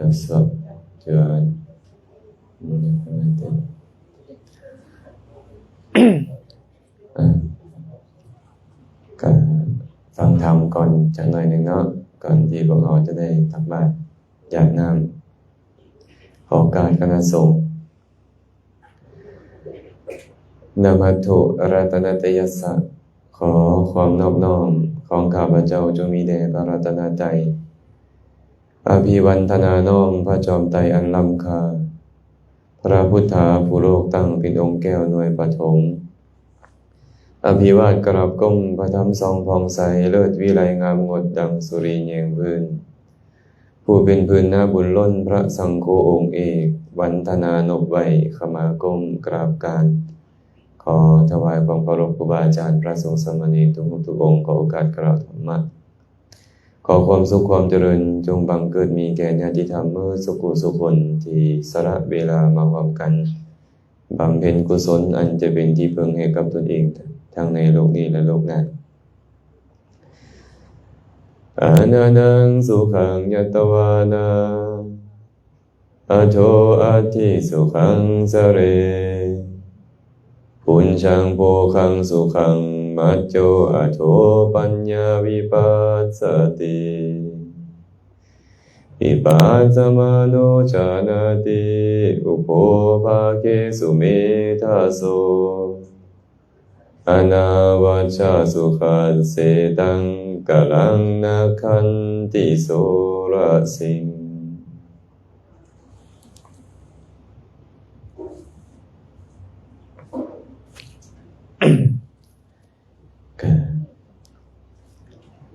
ດວຍສວດ ເທື່ອ ອ່າ ກະຟັງທຳກ່ອນຈັກໜ້ອຍໜຶ່ງເນາະ ກ່ອນທີ່ພວກເຮົາຈະໄດ້ຕັກບາດຢາດນ້ຳ. ຂໍໂອກາດຄະນະສົງ. Namatthu ratanattayassa. ຂໍຄວາມນອບນ້ອມຂອງຂ້າພະເຈົ້າຈົ່ງມີແດ່ພະລັດຕະນະໄຕ. Abhivandana ນ້ອມພະຈອມໄຕອັນລ້ຳຄ່າ, ພະພຸດທາຜູ້ໂລກຕັ້ງເປັນອົງແກ້ວໜ່ວຍປະຖົມ. Abhivāda ກາບກົ້ມພະທຳສ່ອງຜ່ອງໃສ ເລີດວິໄລງາມງົດດັ່ງສຸຣິແຍງພື້ນ. ຜູ້ເປັນພື້ນນາບຸນລົ້ນ ພະສັງໂຄອົງເອກ, ວັນທະນານົບໄຫວ້ ຂະມາກົ້ມກາບການ. ຂໍຖວາຍຄວາມເຄົາລົບຄູບາອາຈານ ພະສົງສາມະເນນທຸກຮູບທຸກອົງ. ຂໍໂອກາດກ່າວທຳມະ. ຂໍຄວາມສຸກຄວາມຈະເລີນຈົ່ງບັງເກີດມີແກ່ຍາດຕິທຳເໝິດສຸຂູສຸຄົນ ທີ່ສະຫຼະເວລາມາຮ່ວມກັນ ບຳເພັນກຸສົນ ອັນຈະເປັນທີ່ເພິ່ງໃຫ້ກັບຕົນເອງ ທັງໃນໂລກນີ້ ແລະ ໂລກໜ້າ. Ānānaṃ sukhaṃ ñatvāna, ato atthi sukhaṃ sare. Bhuñjaṃ bhogaṃ sukhaṃ majjho, ato paññā vipassati. Vipassamāno jānāti, ubho bhāgesu metthaso. Anavajjasukhassetaṃ, kālaṃ nakkhanti sorasiṃ.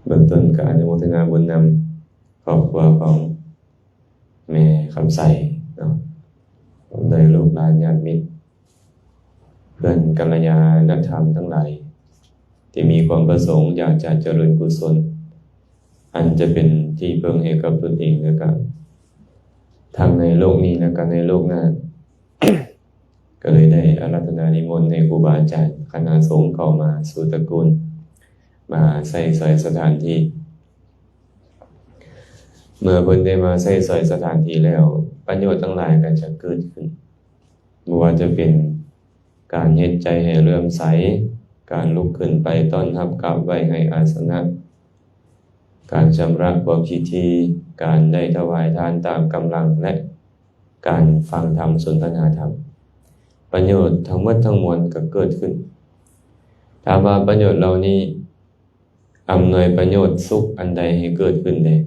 ເບື້ອງຕົ້ນກໍອະນຸໂມທະນາບຸນນຳ ຄອບຄົວຂອງແມ່ຄຳໃສເນາະ ພ້ອມດ້ວຍລູກຫຼານຍາດມິດ ເພື່ອນກັນລະຍານະທຳທັງຫຼາຍ ທີ່ມີຄວາມປະສົງຢາກຈະຈະເລີນກຸສົນ ອັນຈະເປັນທີ່ເພິ່ງໃຫ້ກັບຕົນເອງ ແລະກະທັງໃນໂລກນີ້ ແລະກະໃນໂລກໜ້າ. ກໍເລີຍໄດ້ອາລາທະນານິມົນໃຫ້ຄູບາອາຈານຄະນະສົງເຂົ້າມາສູ່ຕະກຸນ ມາໃຊ້ສອຍສະຖານທີ່. ເມື່ອເພິ່ນໄດ້ມາໃຊ້ສອຍສະຖານທີ່ແລ້ວ ປະໂຫຍດທັງຫຼາຍກໍຈະເກີດຂຶ້ນ, ບໍ່ວ່າຈະເປັນການເຮັດໃຈໃຫ້ເຫຼື້ອມໃສ, ການລຸກຂຶ້ນໄປຕ້ອນຮັບກາບໄຫວ້ໃຫ້ອາສະນະ, ການຊຳລະຄວາມຄິດທີ່, ການໄດ້ຖວາຍທານຕາມກຳລັງ ແລະ ການຟັງທຳສົນທະນາທຳ, ປະໂຫຍດທັງໝົດທັງມວນກໍເກີດຂຶ້ນ. ຖາມວ່າປະໂຫຍດເຫຼົ່ານີ້ອຳນວຍປະໂຫຍດສຸກອັນໃດໃຫ້ເກີດຂຶ້ນແດ່?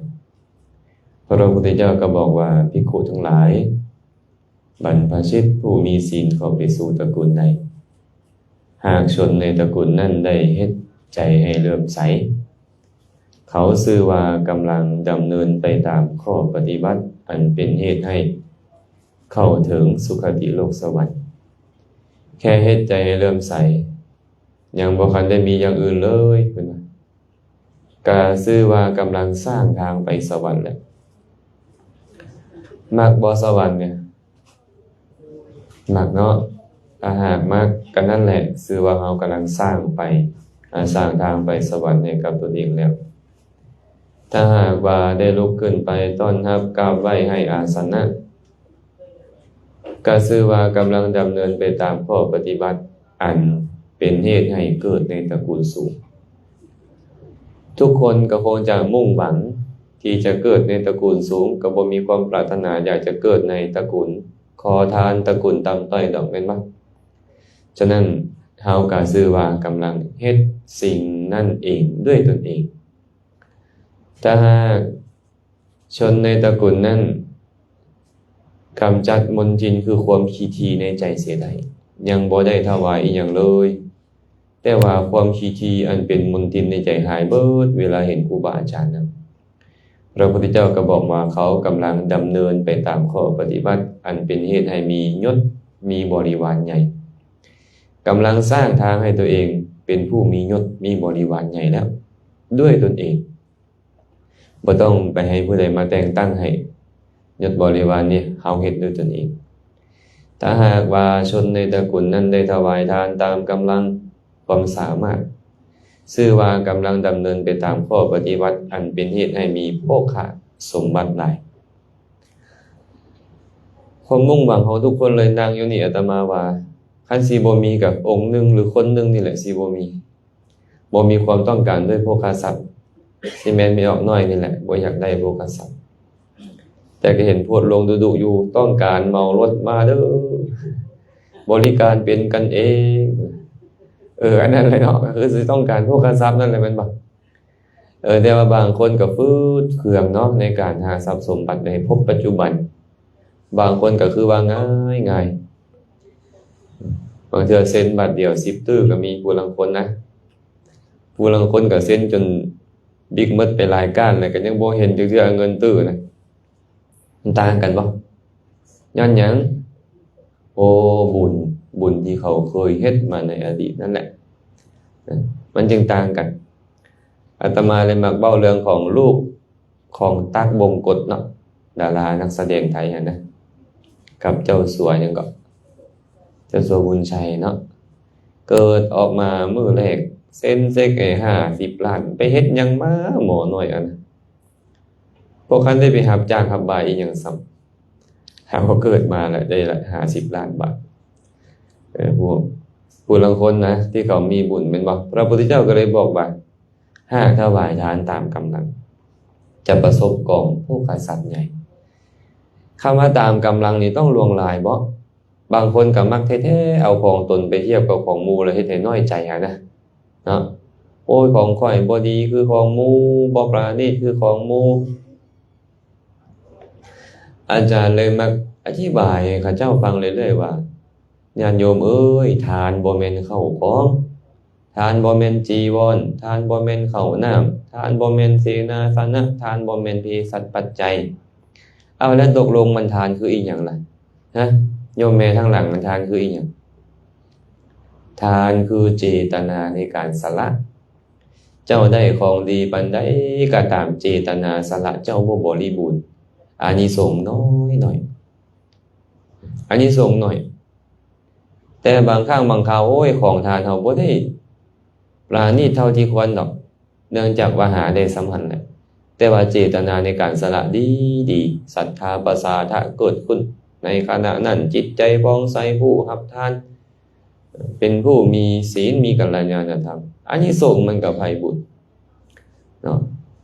ພະພຸດທະເຈົ້າກໍບອກວ່າ, ພິກຂຸທັງຫຼາຍ, ບັນພະຊິດຜູ້ມີສິນເຂົ້າໄປສູ່ຕະກຸນໃດ, ຫາກຊົນໃນຕະກຸນນັ້ນໄດ້ເຮັດໃຈໃຫ້ເຫຼື້ອມໃສ, ເຂົາຊື່ວ່າກຳລັງດຳເນີນໄປຕາມຂໍ້ປະຕິບັດ ອັນເປັນເຫດໃຫ້ເຂົ້າເຖິງສຸຄະຕິໂລກສະຫວັນ. ແຄ່ເຮັດໃຈໃຫ້ເຫຼື້ອມໃສ, ຍັງບໍ່ທັນໄດ້ມີຢ່າງອື່ນເລີຍ, ເພິ່ນວ່າ ກະຊື່ວ່າກຳລັງສ້າງທາງໄປສະຫວັນແຫຼະ. ມັກບໍ່ສະຫວັນນີ້? ມັກເນາະ. ຖ້າຫາກມັກ, ກະນັ້ນແຫຼະ, ຊື່ວ່າເຮົາກຳລັງສ້າງໄປ, ອາ, ສ້າງທາງໄປສະຫວັນໃຫ້ກັບຕົນເອງແລ້ວ. ຖ້າຫາກວ່າໄດ້ລຸກຂຶ້ນໄປຕ້ອນຮັບກາບໄຫວ້ໃຫ້ອາສະນະ, ກໍຊື່ວ່າກຳລັງດຳເນີນໄປຕາມຂໍ້ປະຕິບັດ ອັນເປັນເຫດໃຫ້ເກີດໃນຕະກູນສູງ. ທຸກຄົນກໍຄົງຈະມຸ່ງຫວັງທີ່ຈະເກີດໃນຕະກູນສູງ, ກໍບໍ່ມີຄວາມປາດຖະໜາຢາກຈະເກີດໃນຕະກູນຂໍທານ, ຕະກູນຕ່ຳຕ້ອຍດອກ, ແມ່ນບໍ່? ສະນັ້ນ, ເຮົາກໍຊື່ວ່າກຳລັງເຮັດສິ່ງນັ້ນເອງດ້ວຍຕົນເອງ. ຖ້າຫາກຊົນໃນຕະກຸນນັ້ນກຳຈັດມົນທິນຄືຄວາມຂີ້ຖີ່ໃນໃຈເສຍໄດ້, ຍັງບໍ່ໄດ້ຖວາຍອີ່ຫຍັງເລີຍ, ແຕ່ວ່າຄວາມຂີ້ຖີ່ອັນເປັນມົນທິນໃນໃຈຫາຍເບີດເວລາເຫັນຄູບາອາຈານນຳ. ພະພຸດທະເຈົ້າກໍບອກວ່າເຂົາກຳລັງດຳເນີນໄປຕາມຂໍ້ປະຕິບັດ ອັນເປັນເຫດໃຫ້ມີຍົດມີບໍລິວານໃຫຍ່, ກຳລັງສ້າງທາງໃຫ້ຕົວເອງເປັນຜູ້ມີຍົດມີບໍລິວານໃຫຍ່ແລ້ວດ້ວຍຕົນເອງ. ບໍ່ຕ້ອງໄປໃຫ້ຜູ້ໃດມາແຕ່ງຕັ້ງໃຫ້, ຍົດບໍລິວານນີ້ເຮົາເຮັດດ້ວຍຕົນເອງ. ຖ້າຫາກວ່າຊົນໃນຕະກຸນນັ້ນໄດ້ຖວາຍທານຕາມກຳລັງຄວາມສາມາດ, ຊື່ວ່າກຳລັງດຳເນີນໄປຕາມຂໍ້ປະຕິບັດ ອັນເປັນເຫດໃຫ້ມີໂພຄະສົມບັດຫຼາຍ. ຄວາມມຸ່ງຫວັງຂອງທຸກຄົນເລີຍ ນັ່ງຢູ່ນີ້ ອາດຕະມາວ່າ ຄັນຊິບໍ່ມີກໍອົງໜຶ່ງ ຫຼື ຄົນໜຶ່ງນີ້ແຫຼະຊິບໍ່ມີ ບໍ່ມີຄວາມຕ້ອງການດ້ວຍໂພຄະຊັບ ຊິແມ່ນແມ່ອອກນ້ອຍນີ້ແຫຼະ ບໍ່ຢາກໄດ້ໂພຄະຊັບ. ແຕ່ກໍເຫັນໂພສລົງດຸໆຢູ່ ຕ້ອງການເໝົາລົດມາເດີ້ ບໍລິການເປັນກັນເອງ. ເອີ ອັນນັ້ນແຫຼະເນາະ ກໍຄືຊິຕ້ອງການໂພຄະຊັບນັ້ນແຫຼະ ແມ່ນບໍ່? ເອີ ແຕ່ວ່າບາງຄົນກໍຟືດເຄືອງເນາະ ໃນການຫາຊັບສົມບັດໃນພົບປັດຈຸບັນ. ບາງຄົນກໍຄືວ່າງ່າຍໆ ບາງເທື່ອເຊັນບາດດຽວສິບຕື້ກໍມີ ຜູ້ລາງຄົນນະ. ຜູ້ລາງຄົນກໍເຊັນຈົນບິກໝົດໄປຫຼາຍກ້ານ ແລ້ວກໍຍັງບໍ່ເຫັນຈັກເທື່ອເງິນຕື້ນະ. ມັນຕ່າງກັນບໍ່? ຍ້ອນຫຍັງ? ໂອ້ ບຸນ ບຸນທີ່ເຂົາເຄີຍເຮັດມາໃນອະດີດນັ້ນແຫຼະ ມັນຈຶ່ງຕ່າງກັນ. ອາດຕະມາເລີຍມັກເວົ້າເລື່ອງຂອງລູກຂອງຕັກ ບົງກົດເນາະ ດາລານັກສະແດງໄທຫັ້ນນະ ກັບເຈົ້າສັວຫຍັງເກາະ ເຈົ້າສັວບຸນໄຊເນາະ. ເກີດອອກມາມື້ແລກ ເຊັນເຊັກໃຫ້ຫ້າສິບລ້ານ ໄປເຮັດຫຍັງມາ ໝໍນ້ອຍອັນນັ້ນ? ບໍ່ທັນໄດ້ໄປຮັບຈ້າງຮັບບາຍອີ່ຫຍັງຊ້ຳ ຫາວ່າເກີດມາແລ້ວໄດ້ລະຫ້າສິບລ້ານບາດ. ເອີ ຜູ້ ຜູ້ລາງຄົນນະ ທີ່ເຂົາມີບຸນແມ່ນບໍ່? ພະພຸດທະເຈົ້າກໍເລີຍບອກວ່າ ຫາກຖວາຍທານຕາມກຳລັງ ຈະປະສົບກອງໂພຄະຊັບໃຫຍ່. ຄຳວ່າຕາມກຳລັງນີ້ຕ້ອງຫຼວງຫຼາຍບໍ່? ບາງຄົນກໍມັກແທ້ໆ ເອົາຂອງຕົນໄປທຽບກັບຂອງໝູ່ ແລ້ວເຮັດໃຫ້ນ້ອຍໃຈຫັ້ນນະ ເນາະ. ໂອ້ຍ ຂອງຂ້ອຍບໍ່ດີຄືຂອງໝູ່ ບໍ່ປານີດຄືຂອງໝູ່. ອາຈານເລີຍມັກອະທິບາຍໃຫ້ເຂົາເຈົ້າຟັງເລື້ອຍໆວ່າ ຍາດໂຍມເອີຍ ທານບໍ່ແມ່ນເຂົ້າຂອງ, ທານບໍ່ແມ່ນຈີວອນ, ທານບໍ່ແມ່ນເຂົ້ານ້ຳ, ທານບໍ່ແມ່ນເສນາສະນະ, ທານບໍ່ແມ່ນເພສັດປັດໄຈ. ເອົາ ແລ້ວຕົກລົງມັນທານຄືອີ່ຫຍັງລະ? ຮະ ໂຍມແມ່ທາງຫຼັງ ມັນທານຄືອີ່ຫຍັງ? ທານຄືເຈຕະນາໃນການສະຫຼະ. ເຈົ້າໄດ້ຂອງດີປານໃດກໍຕາມ ເຈຕະນາສະຫຼະເຈົ້າບໍ່ບໍລິບູນ ອານິສົງນ້ອຍໆ ອານິສົງໜ້ອຍ. ແຕ່ບາງຄັ້ງບາງຄາວ ໂອ້ຍ ຂອງທານເຮົາບໍ່ໄດ້ປານີດເທົ່າທີ່ຄວນດອກ ເນື່ອງຈາກວ່າຫາໄດ້ສ່ຳຫັ້ນແຫຼະ ແຕ່ວ່າເຈຕະນາໃນການສະຫຼະດີໆ ສັດທາປະສາທະເກີດຂຶ້ນໃນຂະນະນັ້ນ, ຈິດໃຈຜ່ອງໃສ, ຜູ້ຮັບທານເປັນຜູ້ມີສິນ ມີກັນລະຍານະທຳ, ອານິສົງມັນກໍໄພບຸນເນາະ.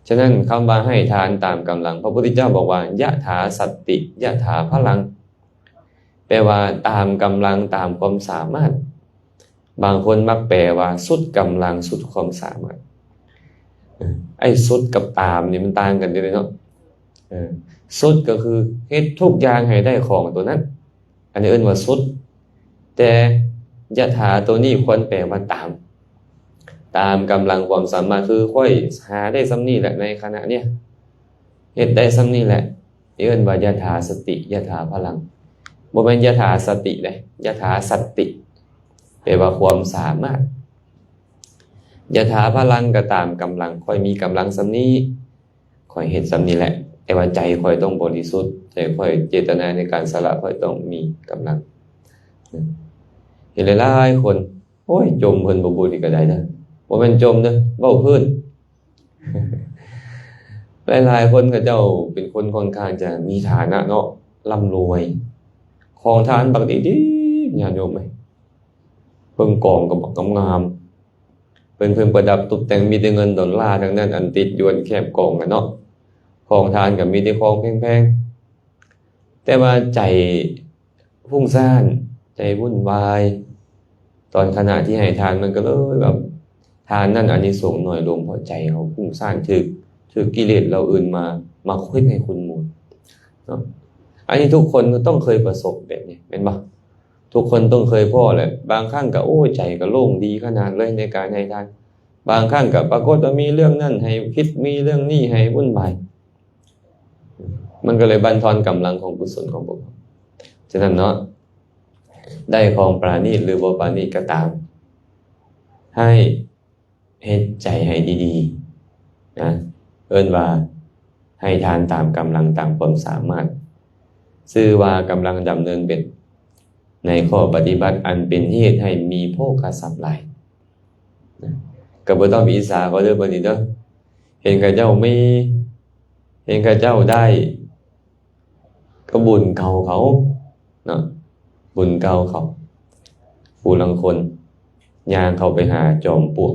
ສະນັ້ນ ຄຳວ່າໃຫ້ທານຕາມກຳລັງ ພະພຸດທະເຈົ້າບອກວ່າ ຍະຖາສັດຕິ ຍະຖາພະລັງ ແປວ່າຕາມກຳລັງ ຕາມຄວາມສາມາດ. ບາງຄົນມັກແປວ່າສຸດກຳລັງ ສຸດຄວາມສາມາດ. ເອີ ໄອ້ສຸດກັບຕາມນີ້ມັນຕ່າງກັນຢູ່ເດເນາະ. ເອີ ສຸດກໍຄືເຮັດທຸກຢ່າງໃຫ້ໄດ້ຂອງໂຕນັ້ນ ອັນນີ້ເອີ້ນວ່າສຸດ. ແຕ່ຍະຖາໂຕນີ້ຄວນແປວ່າຕາມ ຕາມກຳລັງຄວາມສາມາດ ຄືຂ້ອຍຫາໄດ້ສ່ຳນີ້ແຫຼະໃນຂະນະເນີ້ຍ ເຮັດໄດ້ສ່ຳນີ້ແຫຼະ ເອີ້ນວ່າຍະຖາສະຕິ ຍະຖາພະລັງ. ບໍ່ແມ່ນຍະຖາສະຕິເດ້ ຍະຖາສັດຕິ ແປວ່າຄວາມສາມາດ. ຍະຖາພະລັງ ກໍຕາມກຳລັງ ຂ້ອຍມີກຳລັງສ່ຳນີ້ ຂ້ອຍເຮັດສ່ຳນີ້ແຫຼະ ແຕ່ວ່າໃຈຂ້ອຍຕ້ອງບໍລິສຸດ ໃຈຂ້ອຍເຈຕະນາໃນການສະຫຼະ ຂ້ອຍຕ້ອງມີກຳລັງ. ເຫັນຫຼາຍໆຄົນ ໂອ້ຍ ຈົ່ມເພິ່ນບໍ່ບຸນນີ້ກໍໄດ້ເດີ ບໍ່ແມ່ນຈົ່ມເດີ ເວົ້າພື້ນ. ຫຼາຍໆຄົນເຂົາເຈົ້າເປັນຄົນຂ້ອນຂ້າງຈະມີຖານະເນາະ ລ່ຳລວຍ ຂອງທານບັກດີໆ ຍາດໂຍມເອີຍ ເບິ່ງກອງກໍບັກງາມໆ ເພິ່ນ ເພິ່ນປະດັບຕົບແຕ່ງ ມີແຕ່ເງິນໂດລາທັງນັ້ນ ອັນຕິດຢູ່ອັນແຄມກອງຫັ້ນເນາະ. ຂອງທານກໍມີແຕ່ຂອງແພງໆ ແຕ່ວ່າໃຈຟຸ້ງສ້ານ ໃຈວຸ່ນວາຍ ຕອນຂະນະທີ່ໃຫ້ທານ ມັນກໍເລີຍແບບ ທານນັ້ນອານິສົງໜ້ອຍລົງ ເພາະໃຈເຮົາຟຸ້ງສ້ານ ຖືກ ຖືກກິເລດເຫຼົ່າອື່ນມາ ມາເຮັດໃຫ້ຂຸ້ນໝູນເນາະ. ອັນນີ້ທຸກຄົນກໍຕ້ອງເຄີຍປະສົບແບບນີ້ ແມ່ນບໍ່? ທຸກຄົນຕ້ອງເຄີຍພໍ້ແຫຼະ ບາງຄັ້ງກໍ ໂອ້ຍ ໃຈກໍໂລ່ງດີຂະໜາດເລີຍໃນການໃຫ້ທານ, ບາງຄັ້ງກໍປາກົດວ່າມີເລື່ອງນັ້ນໃຫ້ຜິດ ມີເລື່ອງນີ້ໃຫ້ວຸ່ນວາຍ ມັນກໍເລີຍບັ່ນທອນກຳລັງຂອງກຸສົນຂອງພວກເຮົາ. ສະນັ້ນເນາະ ໄດ້ຂອງປານີດ ຫຼື ບໍ່ປານີດກໍຕາມ ໃຫ້ເຮັດໃຈໃຫ້ດີໆ ນະ ເອີ້ນວ່າໃຫ້ທານຕາມກຳລັງ ຕາມຄວາມສາມາດ ຊື່ວ່າກຳລັງດຳເນີນເປັນໃນຂໍ້ປະຕິບັດ ອັນເປັນເຫດໃຫ້ມີໂພຄະຊັບຫຼາຍ. ກໍບໍ່ຕ້ອງໄປອິດສາເຂົາເດີ ບາດນີ້ເດີ ເຫັນເຂົາເຈົ້າມີ ເຫັນເຂົາເຈົ້າໄດ້ ກໍບຸນເກົ່າເຂົາ ເນາະ ບຸນເກົ່າເຂົາ. ຜູ້ລາງຄົນຍ່າງເຂົ້າໄປຫາຈອມປວກ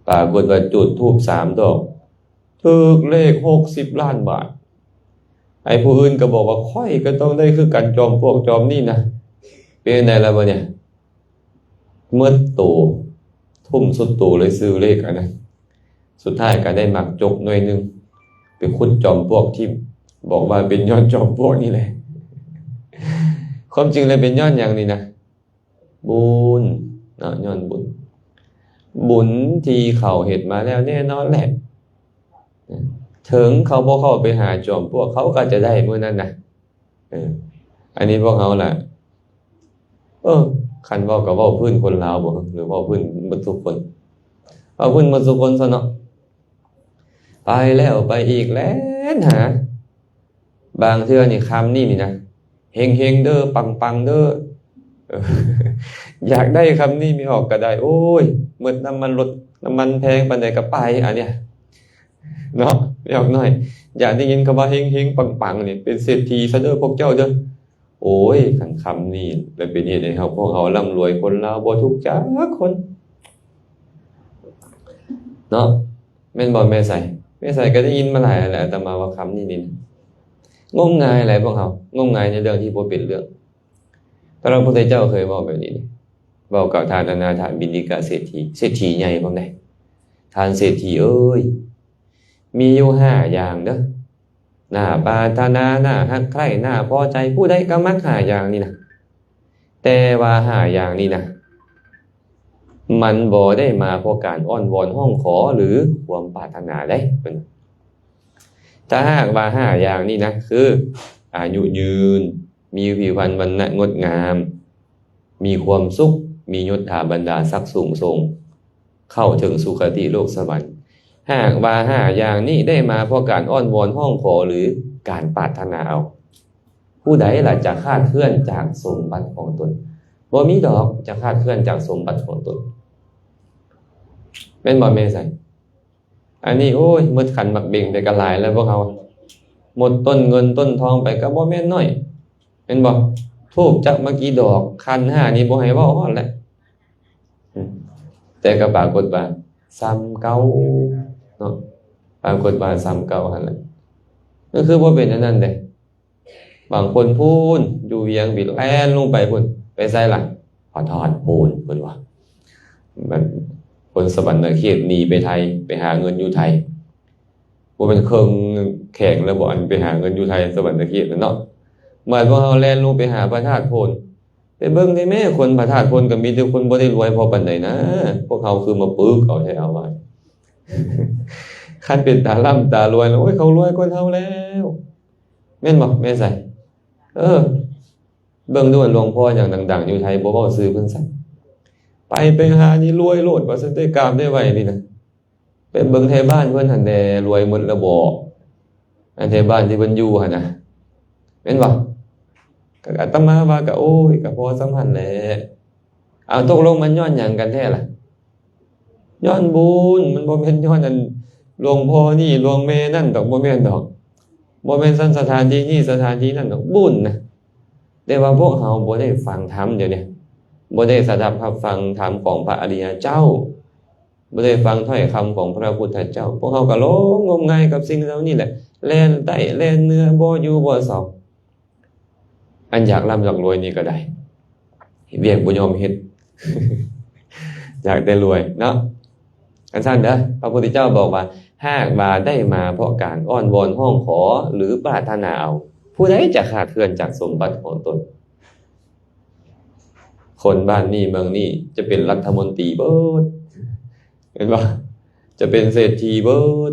ປາກົດວ່າຈຸດທູບສາມດອກ ຖືກເລກຫົກສິບລ້ານບາດ. ໄອ້ຜູ້ອື່ນກໍບອກວ່າ ຂ້ອຍກໍຕ້ອງໄດ້ຄືກັນ ຈອມປວກຈອມນີ້ນະ. ເປັນໃດລະບັດນີ້? ໝົດໂຕ ທຸ່ມສຸດໂຕເລີຍ ຊື້ເລກອັນນັ້ນ. ສຸດທ້າຍກໍໄດ້ໝາກຈົກໜ່ວຍໜຶ່ງ ໄປຂຸດຈອມປວກຖິ້ມ ບອກວ່າເປັນຍ້ອນຈອມປວກນີ້ແຫຼະ. ຄວາມຈິງແລ້ວເປັນຍ້ອນຫຍັງນີ້ນະ? ບຸນເນາະ ຍ້ອນບຸນ. ບຸນທີ່ເຂົາເຮັດມາແລ້ວແນ່ນອນແຫຼະ ເຖິງເຂົາບໍ່ເຂົ້າໄປຫາຈອມປວກ ເຂົາກໍຈະໄດ້ມື້ນັ້ນນະ. ເອີ ອັນນີ້ພວກເຮົາລະ ເອີ ຄັນເວົ້າກໍເວົ້າພື້ນຄົນລາວບໍ ຫຼືເວົ້າພື້ນໝົດທຸກຄົນ? ເວົ້າພື້ນໝົດທຸກຄົນຊະເນາະ. ໄປແລ້ວໄປອີກ ແລ່ນຫາ. ບາງເທື່ອນີ້ຄຳນີ້ນີ້ນະ ເຮັງໆເດີ ປັງໆເດີ. ເອີ ຢາກໄດ້ຄຳນີ້ມີອອກກໍໄດ້. ໂອ້ຍ ໝົດນ້ຳມັນລົດ ນ້ຳມັນແພງປານໃດກໍໄປ ອັນເນີ້ຍເນາະ. ແມ່ນບໍ່ນ້ອຍ ຢາກໄດ້ຍິນຄຳວ່າເຮັງໆ ປັງໆນີ້ ເປັນເສດຖີຊະເດີພວກເຈົ້າເດີ. ໂອ້ຍ ຄັນຄຳນີ້ລະເປັນເຮັດໃຫ້ເຮົາ ພວກເຮົາລ່ຳລວຍ ຄົນລາວບໍ່ທຸກຈັກຄົນເນາະ. ແມ່ນບໍ່ແມ່ໃສ? ແມ່ໃສກໍໄດ້ຍິນມາຫຼາຍແລ້ວ ອາດຕະມາວ່າຄຳນີ້ນີ້ ງົມງາຍຫຼາຍພວກເຮົາ ງົມງາຍໃນເລື່ອງທີ່ບໍ່ເປັນເລື່ອງ. ແຕ່ພະພຸດທະເຈົ້າເຄີຍເວົ້າແບບນີ້ ເວົ້າກັບທ່ານອະນາຖາບິນດິກະເສດຖີ ເສດຖີໃຫຍ່ພ້ອມໃດ. ທ່ານເສດຖີເອີຍ ມີຢູ່ຫ້າຢ່າງເດີ ໜ້າປາດຖະໜາ ໜ້າຮັກໃຄ່ ໜ້າພໍໃຈ ຜູ້ໃດກໍມັກຫ້າຢ່າງນີ້ນະ. ແຕ່ວ່າຫ້າຢ່າງນີ້ນະ ມັນບໍ່ໄດ້ມາເພາະການອ້ອນວອນຮ້ອງຂໍ ຫຼື ຄວາມປາດຖະໜາເດ້. ເພິ່ນ ຖ້າຫາກວ່າຫ້າຢ່າງນີ້ນະ ຄື ອາຍຸຍືນ, ມີຜິວພັນວັນນະງົດງາມ, ມີຄວາມສຸກ, ມີຍົດຖາບັນດາສັກສູງສົ່ງ, ເຂົ້າເຖິງສຸຄະຕິໂລກສະຫວັນ. ຫາກວ່າຫ້າຢ່າງນີ້ໄດ້ມາເພາະການອ້ອນວອນຮ້ອງຂໍ ຫຼື ການປາດຖະໜາເອົາ, ຜູ້ໃດລະຈະຄາດເຄື່ອນຈາກສົມບັດຂອງຕົນ? ບໍ່ມີດອກຈະຄາດເຄື່ອນຈາກສົມບັດຂອງຕົນ. ແມ່ນບໍ່ແມ່ໃສ? ອັນນີ້ ໂອ້ຍ ໝົດຂັນໝາກເບັງໄປກໍຫຼາຍແລ້ວພວກເຮົາ, ໝົດຕົ້ນເງິນຕົ້ນທອງໄປກໍບໍ່ແມ່ນໜ້ອຍ ແມ່ນບໍ່? ທູບຈັກມາກີ່ດອກ, ຂັນຫ້ານີ້ບໍ່ໃຫ້ເວົ້າຮອດແຫຼະ. ອືມ ແຕ່ກໍປາກົດວ່າສ່ຳເກົ່າເນາະ, ປາກົດວ່າສ່ຳເກົ່າຫັ້ນແຫຼະ. ກໍຄືບໍ່ເປັນອັນນັ້ນເດ້. ບາງຄົນພຸ້ນ ຢູ່ວຽງ ບິດແລ່ນລົງໄປພຸ້ນ. ໄປໃສລະ? ພະທາດໂພນ ເພິ່ນວ່າ. ມັນ ຄົນສະຫວັນນະເຂດໜີໄປໄທ ໄປຫາເງິນຢູ່ໄທ. ບໍ່ແມ່ນເຄິ່ງແຂວງແລ້ວບໍ່ ອັນໄປຫາເງິນຢູ່ໄທ ສະຫວັນນະເຂດນັ້ນເນາະ. ບາດພວກເຮົາແລ່ນລົງໄປຫາພະທາດໂພນ. ໄປເບິ່ງແດ່ແມ້ ຄົນພະທາດໂພນກໍມີແຕ່ຄົນບໍ່ໄດ້ລວຍພໍປານໃດນະ. ພວກເຮົາຄືມາປຶກເອົາແທ້ເອົາວ່າ. ຄັນເປັນຕາລ່ຳຕາລວຍແລ້ວ ໂອ້ຍ ເຂົາລວຍກວ່າເຮົາແລ້ວ. ແມ່ນບໍ່ ແມ່ໃສ? ເອີ ເບິ່ງດູ ຫຼວງພໍ່ຫຍັງດັງໆຢູ່ໄທ ບໍ່ເວົ້າຊື່ເພິ່ນຊ້ຳ. ໄປ ໄປຫານີ້ລວຍໂລດ ວ່າຊັ້ນເດ ກາບໄດ້ໄຫວນີ້ນະ. ໄປເບິ່ງໄທບ້ານເພິ່ນຫັ້ນແດ່ ລວຍໝົດລະບໍ? ອັນໄທບ້ານທີ່ເພິ່ນຢູ່ຫັ້ນນະ ແມ່ນບໍ່? ກໍອາດຕະມາວ່າ ກໍ ໂອ້ຍ ກໍພໍສ່ຳຫັ້ນແຫຼະ. ເອົາ ຕົກລົງມັນຍ້ອນຫຍັງກັນແທ້ລະ? ຍ້ອນບຸນ, ມັນບໍ່ແມ່ນຍ້ອນອັນຫຼວງພໍ່ນີ້ຫຼວງແມ່ນັ້ນດອກ, ບໍ່ແມ່ນດອກ. ບໍ່ແມ່ນຊັ້ນສະຖານທີ່ນີ້ສະຖານທີ່ນັ້ນດອກ, ບຸນນະ. ແຕ່ວ່າພວກເຮົາບໍ່ໄດ້ຟັງທຳ ດຽວນີ້ ບໍ່ໄດ້ສະດັບຮັບຟັງທຳຂອງພະອະລິຍະເຈົ້າ, ບໍ່ໄດ້ຟັງຖ້ອຍຄຳຂອງພະພຸດທະເຈົ້າ. ພວກເຮົາກໍຫຼົງງົມງາຍກັບສິ່ງເຫຼົ່ານີ້ແຫຼະ, ແລ່ນໃຕ້ແລ່ນເໜືອ ບໍ່ຢູ່ບໍ່ເຊົາ. ອັນຢາກລ່ຳຢາກລວຍນີ້ກໍໄດ້ ວຽກບໍ່ຍອມເຮັດ ຢາກແຕ່ລວຍເນາະ. ອັນຊັ້ນເດີ ພະພຸດທະເຈົ້າບອກວ່າ ຫາກວ່າໄດ້ມາເພາະການອ້ອນວອນຮ້ອງຂໍ ຫຼື ປາດຖະໜາເອົາ, ຜູ້ໃດຈະຄາດເຄື່ອນຈາກສົມບັດຂອງຕົນ? ຄົນບ້ານນີ້ເມືອງນີ້ຈະເປັນລັດຖະມົນຕີເບີດ ເຫັນບໍ່? ຈະເປັນເສດຖີເບີດ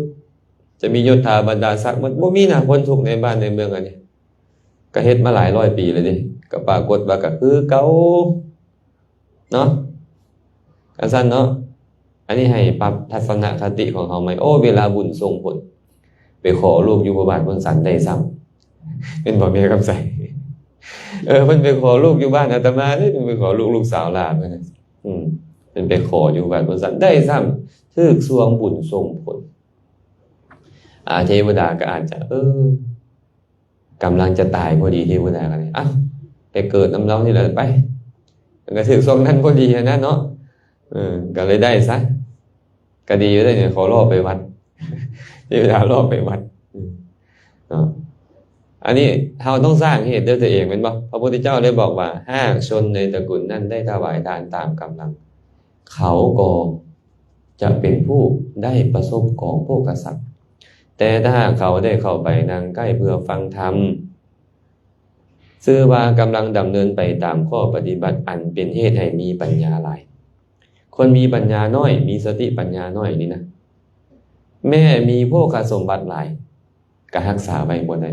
ຈະມີຍົດຖາບັນດາສັກເບີດ, ບໍ່ມີນະ ຄົນທຸກໃນບ້ານໃນເມືອງອັນນີ້. ກໍເຮັດມາຫຼາຍຮ້ອຍປີແລ້ວເດ້, ກໍປາກົດວ່າກໍຄືເກົ່າເນາະ. ຈັ່ງຊັ້ນເນາະ, ອັນນີ້ໃຫ້ປັບທັດສະນະຄະຕິຂອງເຮົາໃໝ່. ໂອ້ ເວລາບຸນສົ່ງຜົນ ໄປຂໍລູກຢູ່ບ້ານໂພນສັນໄດ້ຊ້ຳ, ແມ່ນບໍ່ແມ່ຄຳໃສ? ເອີ ເພິ່ນໄປຂໍລູກຢູ່ບ້ານອາດຕະມາເດ້, ເພິ່ນໄປຂໍລູກ ລູກສາວຫຼານເພິ່ນ, ອືມ ເພິ່ນໄປຂໍຢູ່ບ້ານໂພນສັນໄດ້ຊ້ຳ, ຖືກຊ່ວງບຸນສົ່ງຜົນ. ອາ ເທວະດາກໍອາດຈະ ເອີ ກຳລັງຈະຕາຍພໍດີ ເທວະດາກໍເລີຍ ອ້າວ ໄປເກີດນຳລາວນີ້ແຫຼະໄປ. ມັນກໍຖືກຊ່ວງນັ້ນພໍດີຫັ້ນນະເນາະ. ເອີ ກໍເລີຍໄດ້ຊະ. ກໍດີຢູ່ເດ້ນີ້ ຂໍລໍໄປວັດ. ມີເວລາລໍໄປວັດ. ເນາະ. ອັນນີ້ເຮົາຕ້ອງສ້າງເຫດດ້ວຍຕົວເອງແມ່ນບໍ່? ພະພຸດທະເຈົ້າໄດ້ບອກວ່າ ຫາກຊົນໃນຕະກຸນນັ້ນໄດ້ຖວາຍທານຕາມກຳລັງ ເຂົາກໍຈະເປັນຜູ້ໄດ້ປະສົບກອງໂພກະຊັບ. ແຕ່ຖ້າຫາກເຂົາໄດ້ເຂົ້າໄປນັ່ງໃກ້ເພື່ອຟັງທຳ ຊື່ວ່າກຳລັງດຳເນີນໄປຕາມຂໍ້ປະຕິບັດອັນເປັນເຫດໃຫ້ມີປັນຍາຫຼາຍ. ຄົນມີປັນຍານ້ອຍ ມີສະຕິປັນຍານ້ອຍນີ້ນະ ແມ້ມີໂພຄະສົມບັດຫຼາຍ ກໍຮັກສາໄວ້ບໍ່ໄດ້,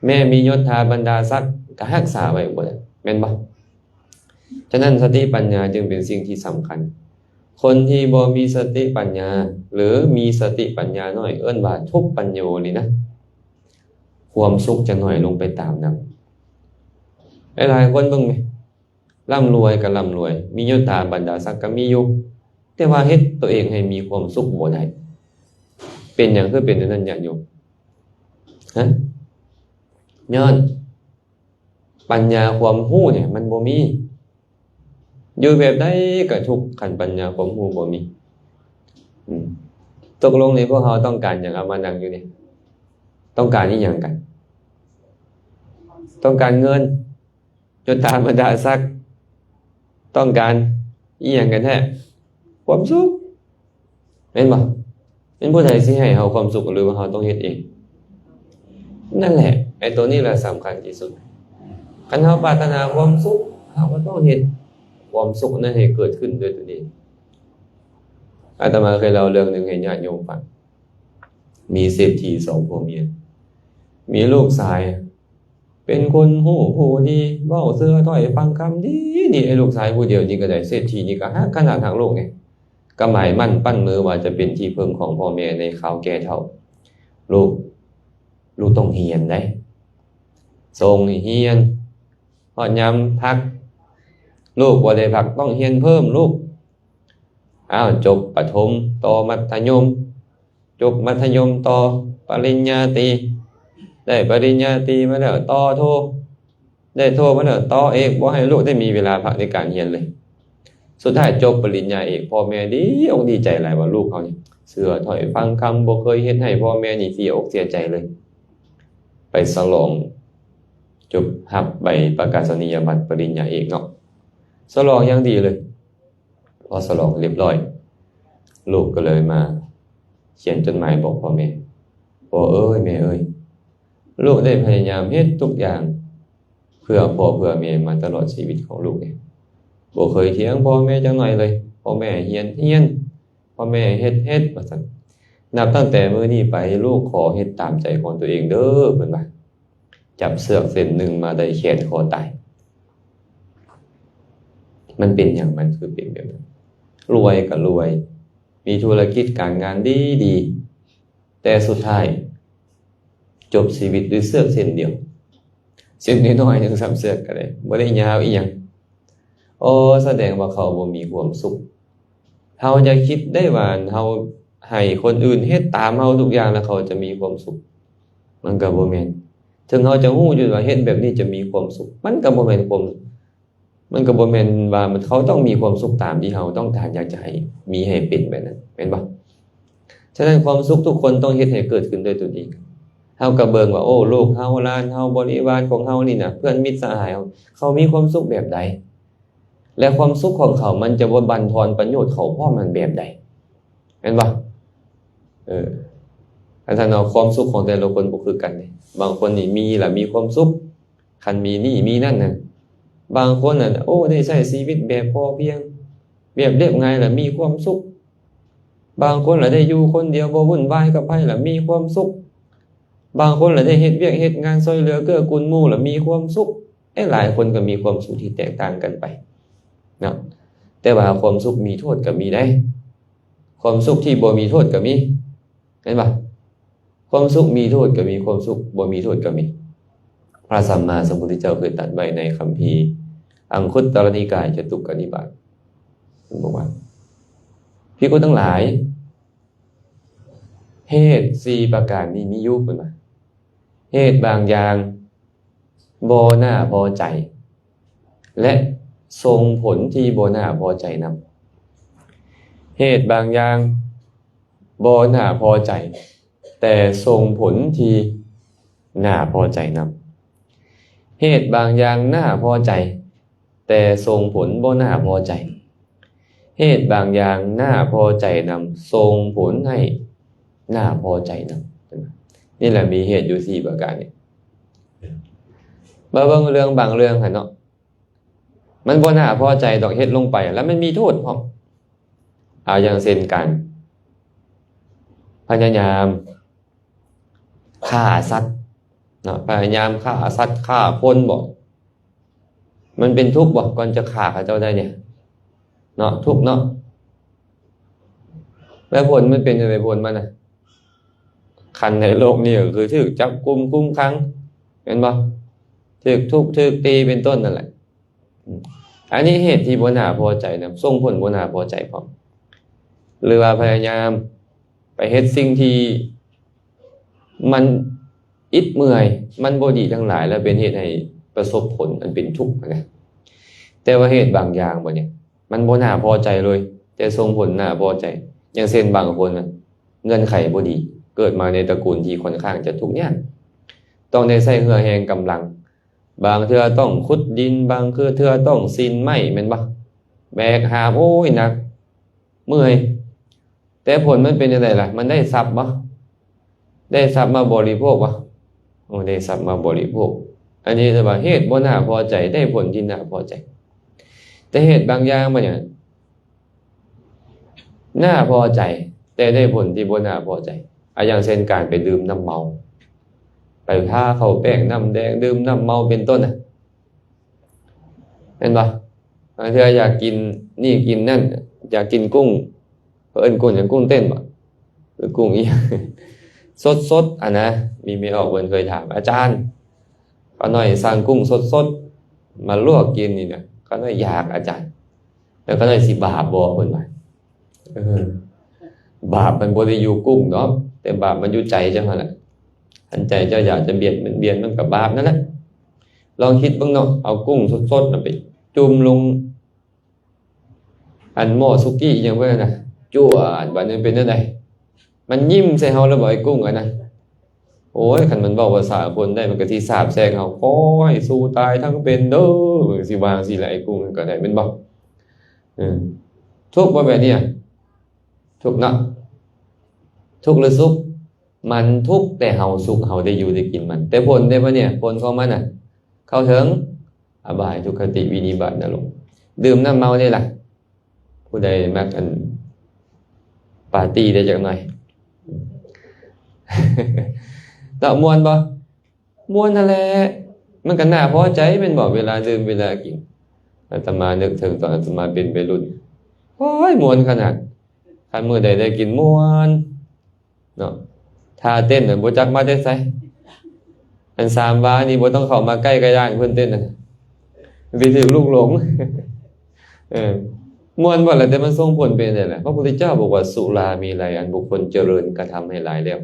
ແມ້ມີຍົດຖາບັນດາສັກ ກໍຮັກສາໄວ້ບໍ່ໄດ້ ແມ່ນບໍ່? ສະນັ້ນ ສະຕິປັນຍາຈຶ່ງເປັນສິ່ງທີ່ສຳຄັນ. ຄົນທີ່ບໍ່ມີສະຕິປັນຍາ ຫຼື ມີສະຕິປັນຍານ້ອຍ ເອີ້ນວ່າທຸບປັນໂຍນີ້ນະ ຄວາມສຸກຈະໜ້ອຍລົງໄປຕາມນຳ. ຫຼາຍໆຄົນເບິ່ງແມ ລ່ຳລວຍກໍລ່ຳລວຍ, ມີຍົດຖາບັນດາສັກກໍມີຢູ່, ແຕ່ວ່າເຮັດຕົວເອງໃຫ້ມີຄວາມສຸກບໍ່ໄດ້. ເປັນຫຍັງຄືເປັນແນວນັ້ນ ຍາດໂຍມ? ຮະ? ຍ້ອນປັນຍາຄວາມຮູ້ນີ້ມັນບໍ່ມີ. ຢູ່ແບບໃດກໍທຸກ ຄັນປັນຍາຄວາມຮູ້ບໍ່ມີ. ອືມ ຕົກລົງນີ້ພວກເຮົາຕ້ອງການຫຍັງ ເອົາມານັ່ງຢູ່ນີ້? ຕ້ອງການອີ່ຫຍັງກັນ? ຕ້ອງການເງິນ? ຍົດຖາບັນດາສັກ ຕ້ອງການອີ່ຫຍັງກັນແທ້? ຄວາມສຸກ ແມ່ນບໍ່? ແມ່ນຜູ້ໃດຊິໃຫ້ເຮົາຄວາມສຸກ ຫຼືວ່າເຮົາຕ້ອງເຮັດເອງ? ນັ້ນແຫຼະ ໄອ້ໂຕນີ້ແຫຼະສຳຄັນທີ່ສຸດ. ຄັນເຮົາປາດຖະໜາຄວາມສຸກ ເຮົາກໍຕ້ອງເຮັດຄວາມສຸກນັ້ນໃຫ້ເກີດຂຶ້ນດ້ວຍຕົນເອງ. ອາດຕະມາເຄີຍເລົ່າເລື່ອງໜຶ່ງໃຫ້ຍາດໂຍມຟັງ. ມີເສດຖີສອງຜົວເມຍ, ມີລູກຊາຍ ເປັນຄົນຮູ້ຜູ້ດີ, ເວົ້າເຊື່ອຖ້ອຍຟັງຄຳດີ, ນີ້ໄອ້ລູກຊາຍຜູ້ດຽວນີ້ກໍໄດ້ ເສດຖີນີ້ກໍຮັກຂະໜາດຮັກລູກນີ້, ກໍໝາຍໝັ້ນປັ້ນມືວ່າຈະເປັນທີ່ເພິ່ງຂອງພໍ່ແມ່ໃນຄາວແກ່ເຖົ້າ. ລູກ, ລູກຕ້ອງຮຽນໄດ໋, ສົ່ງໃຫ້ຮຽນ, ຮອດຍາມພັກ, ລູກບໍ່ໄດ້ພັກ, ຕ້ອງຮຽນເພີ່ມລູກ. ອ້າວ, ຈົບປະຖົມ ຕໍ່ມັດທະຍົມ, ຈົບມັດທະຍົມຕໍ່ປະລິນຍາຕີ, ໄດ້ປະລິນຍາຕີມາແລ້ວຕໍ່ໂທ, ໄດ້ໂທມາແລ້ວຕໍ່ເອກ, ບໍ່ໃຫ້ລູກໄດ້ມີເວລາພັກໃນການຮຽນເລີຍ. ສຸດທ້າຍຈົບປະລິນຍາເອກ, ພໍ່ແມ່ດີອົກດີໃຈຫຼາຍວ່າລູກເຮົານີ້ເຊື່ອຖ້ອຍຟັງຄຳ, ບໍ່ເຄີຍເຮັດໃຫ້ພໍ່ແມ່ນີ້ເສຍອົກເສຍໃຈເລີຍ. ໄປສະຫຼອງຈົບ, ຮັບໃບປະກາສະນີຍະບັດປະລິນຍາເອກເນາະ, ສະຫຼອງຢ່າງດີເລີຍ. ພໍສະຫຼອງຮຽບຮ້ອຍ, ລູກກໍເລີຍມາຂຽນຈົດໝາຍບອກພໍ່ແມ່, ພໍ່ເອີຍ ແມ່ເອີຍ, ລູກໄດ້ພະຍາຍາມເຮັດທຸກຢ່າງເພື່ອພໍ່ເພື່ອແມ່ມາຕະຫຼອດຊີວິດຂອງລູກເດ. ບໍ່ເຄີຍຖຽງພໍ່ແມ່ຈັກໜ້ອຍເລີຍ. ພໍ່ແມ່ໃຫ້ຮຽນ, ຮຽນ, ພໍ່ແມ່ໃຫ້ເຮັດ, ເຮັດ, ວ່າຊັ້ນ. ນັບຕັ້ງແຕ່ມື້ນີ້ໄປ, ລູກຂໍເຮັດຕາມໃຈຂອງຕົວເອງເດີ້, ເພິ່ນວ່າ. ຈັບເຊືອກເສັ້ນໜຶ່ງມາໄດ້ແຂນຄໍຕາຍ. ມັນເປັນຫຍັງມັນຄືເປັນແບບນັ້ນ? ລວຍກໍລວຍ, ມີທຸລະກິດການງານດີໆ, ແຕ່ສຸດທ້າຍຈົບຊີວິດດ້ວຍເຊືອກເສັ້ນດຽວ, ເສັ້ນນ້ອຍໆ ຍັງຊ້ຳເຊືອກກໍໄດ້, ບໍ່ໄດ້ຍາວອີ່ຫຍັງ. ອໍ ສະແດງວ່າເຂົາບໍ່ມີຄວາມສຸກ. ເຮົາຢ່າຄິດໄດ້ວ່າເຮົາໃຫ້ຄົນອື່ນເຮັດຕາມເຮົາທຸກຢ່າງແລ້ວເຂົາຈະມີຄວາມສຸກ. ມັນກໍບໍ່ແມ່ນ. ເຖິງເຮົາຈະຮູ້ຢູ່ວ່າເຮັດແບບນີ້ຈະມີຄວາມສຸກ, ມັນກໍບໍ່ແມ່ນຄວາມ, ມັນກໍບໍ່ແມ່ນວ່າມັນ, ເຂົາຕ້ອງມີຄວາມສຸກຕາມທີ່ເຮົາຕ້ອງການຢາກຈະໃຫ້ມີໃຫ້ເປັນແບບນັ້ນ, ແມ່ນບໍ່? ສະນັ້ນ ຄວາມສຸກທຸກຄົນຕ້ອງເຮັດໃຫ້ເກີດຂຶ້ນດ້ວຍຕົນເອງ. ເຮົາກໍເບິ່ງວ່າ ໂອ້ ລູກເຮົາ, ຫຼານເຮົາ, ບໍລິວານຂອງເຮົານີ້ນະ, ເພື່ອນມິດສະຫາຍເຮົາ, ເຂົາມີຄວາມສຸກແບບໃດ? ແລະ ຄວາມສຸກຂອງເຂົາມັນຈະບໍ່ບັ່ນທອນປະໂຫຍດເຂົາພ້ອມນັ້ນແບບໃດ? ແມ່ນບໍ່? ເອີ ອັນຊັ້ນເນາະ, ຄວາມສຸກຂອງແຕ່ລະຄົນບໍ່ຄືກັນເດ້. ບາງຄົນນີ້ມີລະມີຄວາມສຸກ, ຄັນມີນີ້ມີນັ້ນນະ. ບາງຄົນນັ້ນ ໂອ້ ໄດ້ໃຊ້ຊີວິດແບບພໍພຽງ, ແບບລຽບງ່າຍລະມີຄວາມສຸກ. ບາງຄົນລະໄດ້ຢູ່ຄົນດຽວ ບໍ່ວຸ່ນວາຍກັບໃຜລະມີຄວາມສຸກ. ບາງຄົນລະໄດ້ເຮັດວຽກເຮັດງານຊ່ວຍເຫຼືອເກື້ອກູນໝູ່ລະມີຄວາມສຸກ. ເອີ ຫຼາຍຄົນກໍມີຄວາມສຸກທີ່ແຕກຕ່າງກັນໄປເນາະ. ແຕ່ວ່າຄວາມສຸກມີໂທດກໍມີໄດ໋. ຄວາມສຸກທີ່ບໍ່ມີໂທດກໍມີ. ເຫັນບໍ່? ຄວາມສຸກມີໂທດກໍມີ, ຄວາມສຸກບໍ່ມີໂທດກໍມີ. ພະສຳມາສຳພຸດທະເຈົ້າເຄີຍຕັດໄວ້ໃນຄຳພີອັງຄຸດຕະລະນິກາຍຈະຕຸກກະນິບາດ, ເພິ່ນບອກວ່າ ພິກຂຸທັງຫຼາຍ, ເຫດສີ່ປະການນີ້ມີຢູ່, ເພິ່ນວ່າ ເຫດບາງຢ່າງບໍ່ໜ້າພໍໃຈ, ແລະ ສົ່ງຜົນທີ່ບໍ່ໜ້າພໍໃຈນຳ. ເຫດບາງຢ່າງບໍ່ໜ້າພໍໃຈ ແຕ່ສົ່ງຜົນທີ່ໜ້າພໍໃຈນຳ. ເຫດບາງຢ່າງໜ້າພໍໃຈ ແຕ່ສົ່ງຜົນບໍ່ໜ້າພໍໃຈ. ເຫດບາງຢ່າງໜ້າພໍໃຈນຳ ສົ່ງຜົນໃຫ້ໜ້າພໍໃຈນຳ. ນີ້ແຫຼະ ມີເຫດຢູ່ສີ່ປະການນີ້. ມາເບິ່ງເລື່ອງບາງເລື່ອງຫັ້ນເນາະ ມັນບໍ່ໜ້າພໍໃຈດອກ ເຮັດລົງໄປ ແລ້ວມັນມີໂທດພ້ອມ. ເອົາຢ່າງເຊັ່ນ ການພະຍາຍາມຂ້າສັດເນາະ ພະຍາຍາມຂ້າສັດຂ້າຄົນບໍ ມັນເປັນທຸກບໍ ກ່ອນຈະຂ້າເຂົາເຈົ້າໄດ້ນີ້ເນາະ ທຸກເນາະ. ແລ້ວຜົນມັນເປັນຈັ່ງໃດ ຜົນມັນນະ? ຄັນໃນໂລກນີ້ກໍຄືຖືກຈັບກຸມຄຸມຂັງ ແມ່ນບໍ່? ຖືກທຸບຖືກຕີເປັນຕົ້ນນັ້ນແຫຼະ. ອັນນີ້ເຫດທີ່ບໍ່ໜ້າພໍໃຈນຳ ສົ່ງຜົນບໍ່ໜ້າພໍໃຈພ້ອມ ຫຼືວ່າພະຍາຍາມໄປເຮັດສິ່ງທີ່ມັນອິດເມື່ອຍ ມັນບໍ່ດີທັງຫຼາຍ ແລ້ວເປັນເຫດໃຫ້ປະສົບຜົນອັນເປັນທຸກນະ. ແຕ່ວ່າເຫດບາງຢ່າງບັດນີ້ ມັນບໍ່ໜ້າພໍໃຈເລີຍ ແຕ່ສົ່ງຜົນໜ້າພໍໃຈ. ຢ່າງເຊັ່ນ ບາງຄົນນະ ເງື່ອນໄຂບໍ່ດີ ເກີດມາໃນຕະກູນທີ່ຂ້ອນຂ້າງຈະທຸກຍາກ ຕ້ອງໄດ້ໃຊ້ເຫື່ອແຮງກຳລັງ ບາງເທື່ອຕ້ອງຂຸດດິນ ບາງເທື່ອຕ້ອງຊີ້ນໄມ້ ແມ່ນບໍ່? ແບກຫາບ ໂອ້ຍ ໜັກ ເມື່ອຍ. ແຕ່ຜົນມັນເປັນຈັ່ງໃດລະ? ມັນໄດ້ຊັບບໍ່? ໄດ້ຊັບມາບໍລິໂພກບໍ່? ໂອ້ ໄດ້ຊັບມາບໍລິໂພກ. ອັນນີ້ເອີ້ນວ່າເຫດບໍ່ໜ້າພໍໃຈ ໄດ້ຜົນທີ່ໜ້າພໍໃຈ. ແຕ່ເຫດບາງຢ່າງມັນຫຍັງ? ໜ້າພໍໃຈ ແຕ່ໄດ້ຜົນທີ່ບໍ່ໜ້າພໍໃຈ. ອາ ຢ່າງເຊັ່ນ ການໄປດື່ມນ້ຳເມົາ ໄປທາເຂົ້າແປ້ງນ້ຳແດງ ດື່ມນ້ຳເມົາເປັນຕົ້ນນະ ແມ່ນບໍ່? ບາງເທື່ອຢາກກິນນີ້ກິນນັ້ນ ຢາກກິນກຸ້ງ ເຂົາເອີ້ນກຸ້ງຫຍັງ ກຸ້ງເຕັ້ນບໍ ຫຼືກຸ້ງອີ່ຫຍັງ ສົດໆ ຫັ້ນນະ. ມີແມ່ອອກເພິ່ນເຄີຍຖາມ ອາຈານ ຂ້ານ້ອຍສັ່ງກຸ້ງສົດໆ ມາລວກກິນນີ້ນະ ຂ້ານ້ອຍຢາກ ອາຈານ ແລ້ວຂ້ານ້ອຍຊິບາບບໍ່ ເພິ່ນວ່າ. ເອີ ບາບມັນບໍ່ໄດ້ຢູ່ກຸ້ງດອກ ແຕ່ບາບມັນຢູ່ໃຈເຈົ້າຫັ້ນແຫຼະ. ຄັນໃຈເຈົ້າຢາກຈະບຽດມັນບຽດ ມັນກໍບາບນັ້ນແຫຼະ. ລອງຄິດເບິ່ງເນາະ ເອົາກຸ້ງສົດໆ ນະ ໄປຈຸ່ມລົງ ອັນໝໍ້ສຸກີ້ອີ່ຫຍັງເບິ່ງນະ ຈວດ ບາດນີ້ເປັນແນວໃດ? ມັນຍິ້ມໃສ່ເຮົາແລ້ວບໍ່ ໄອ້ກຸ້ງອັນນັ້ນ? ໂອ້ຍ ຄັນມັນເວົ້າພາສາຄົນໄດ້ ມັນກໍຊິສາບແຊ່ງເຮົາ ຂໍໃຫ້ສູຕາຍທັງເປັນເດີ ມັນກໍຊິວ່າຈັ່ງຊີ້ແຫຼະ ໄອ້ກຸ້ງນັ້ນກໍໄດ້ ແມ່ນບໍ່? ເອີ ທຸກບໍ່ແບບນີ້? ທຸກເນາະ ທຸກຫຼືສຸກ? ມັນທຸກແຕ່ເຮົາສຸກ ເຮົາໄດ້ຢູ່ໄດ້ກິນມັນ. ແຕ່ຜົນເດ້ບັດນີ້ ຜົນຂອງມັນນະ ເຂົ້າເຖິງ ອະບາຍ ທຸກຄະຕິ ວິນິບາດ ນະລົກ. ດື່ມນ້ຳເມົານີ້ລະ ຜູ້ໃດມັກອັນປາຕີ້ໄດ້ຈັກໜ້ອຍ ເນາະ ມ່ວນບໍ່? ມ່ວນຫັ້ນແຫຼະ ມັນກໍໜ້າພໍໃຈແມ່ນບໍ່ ເວລາດື່ມເວລາກິນ. ອາດຕະມານຶກເຖິງຕອນອາດຕະມາເປັນໄວລຸ້ນ ໂອ້ຍ ມ່ວນຂະໜາດ. ຄັນມື້ໃດໄດ້ກິນມ່ວນ ເນາະ ທ່າເຕັ້ນນັ້ນບໍ່ຈັກມາແຕ່ໃສ. ອັນສາມວານີ້ບໍ່ຕ້ອງເຂົ້າມາໃກ້ກໍຢ້ານເພິ່ນເຕັ້ນນັ້ນ ຊິຖືກລູກຫຼົງ. ເອີ ມ່ວນບໍ່ລະ ແຕ່ມັນສົ່ງຜົນເປັນຈັ່ງໃດລະ? ພະພຸດທະເຈົ້າບອກວ່າ ສຸລາເມໄລ ອັນບຸກຄົນຈະເລີນກະທຳໃຫ້ຫຼາຍແລ້ວ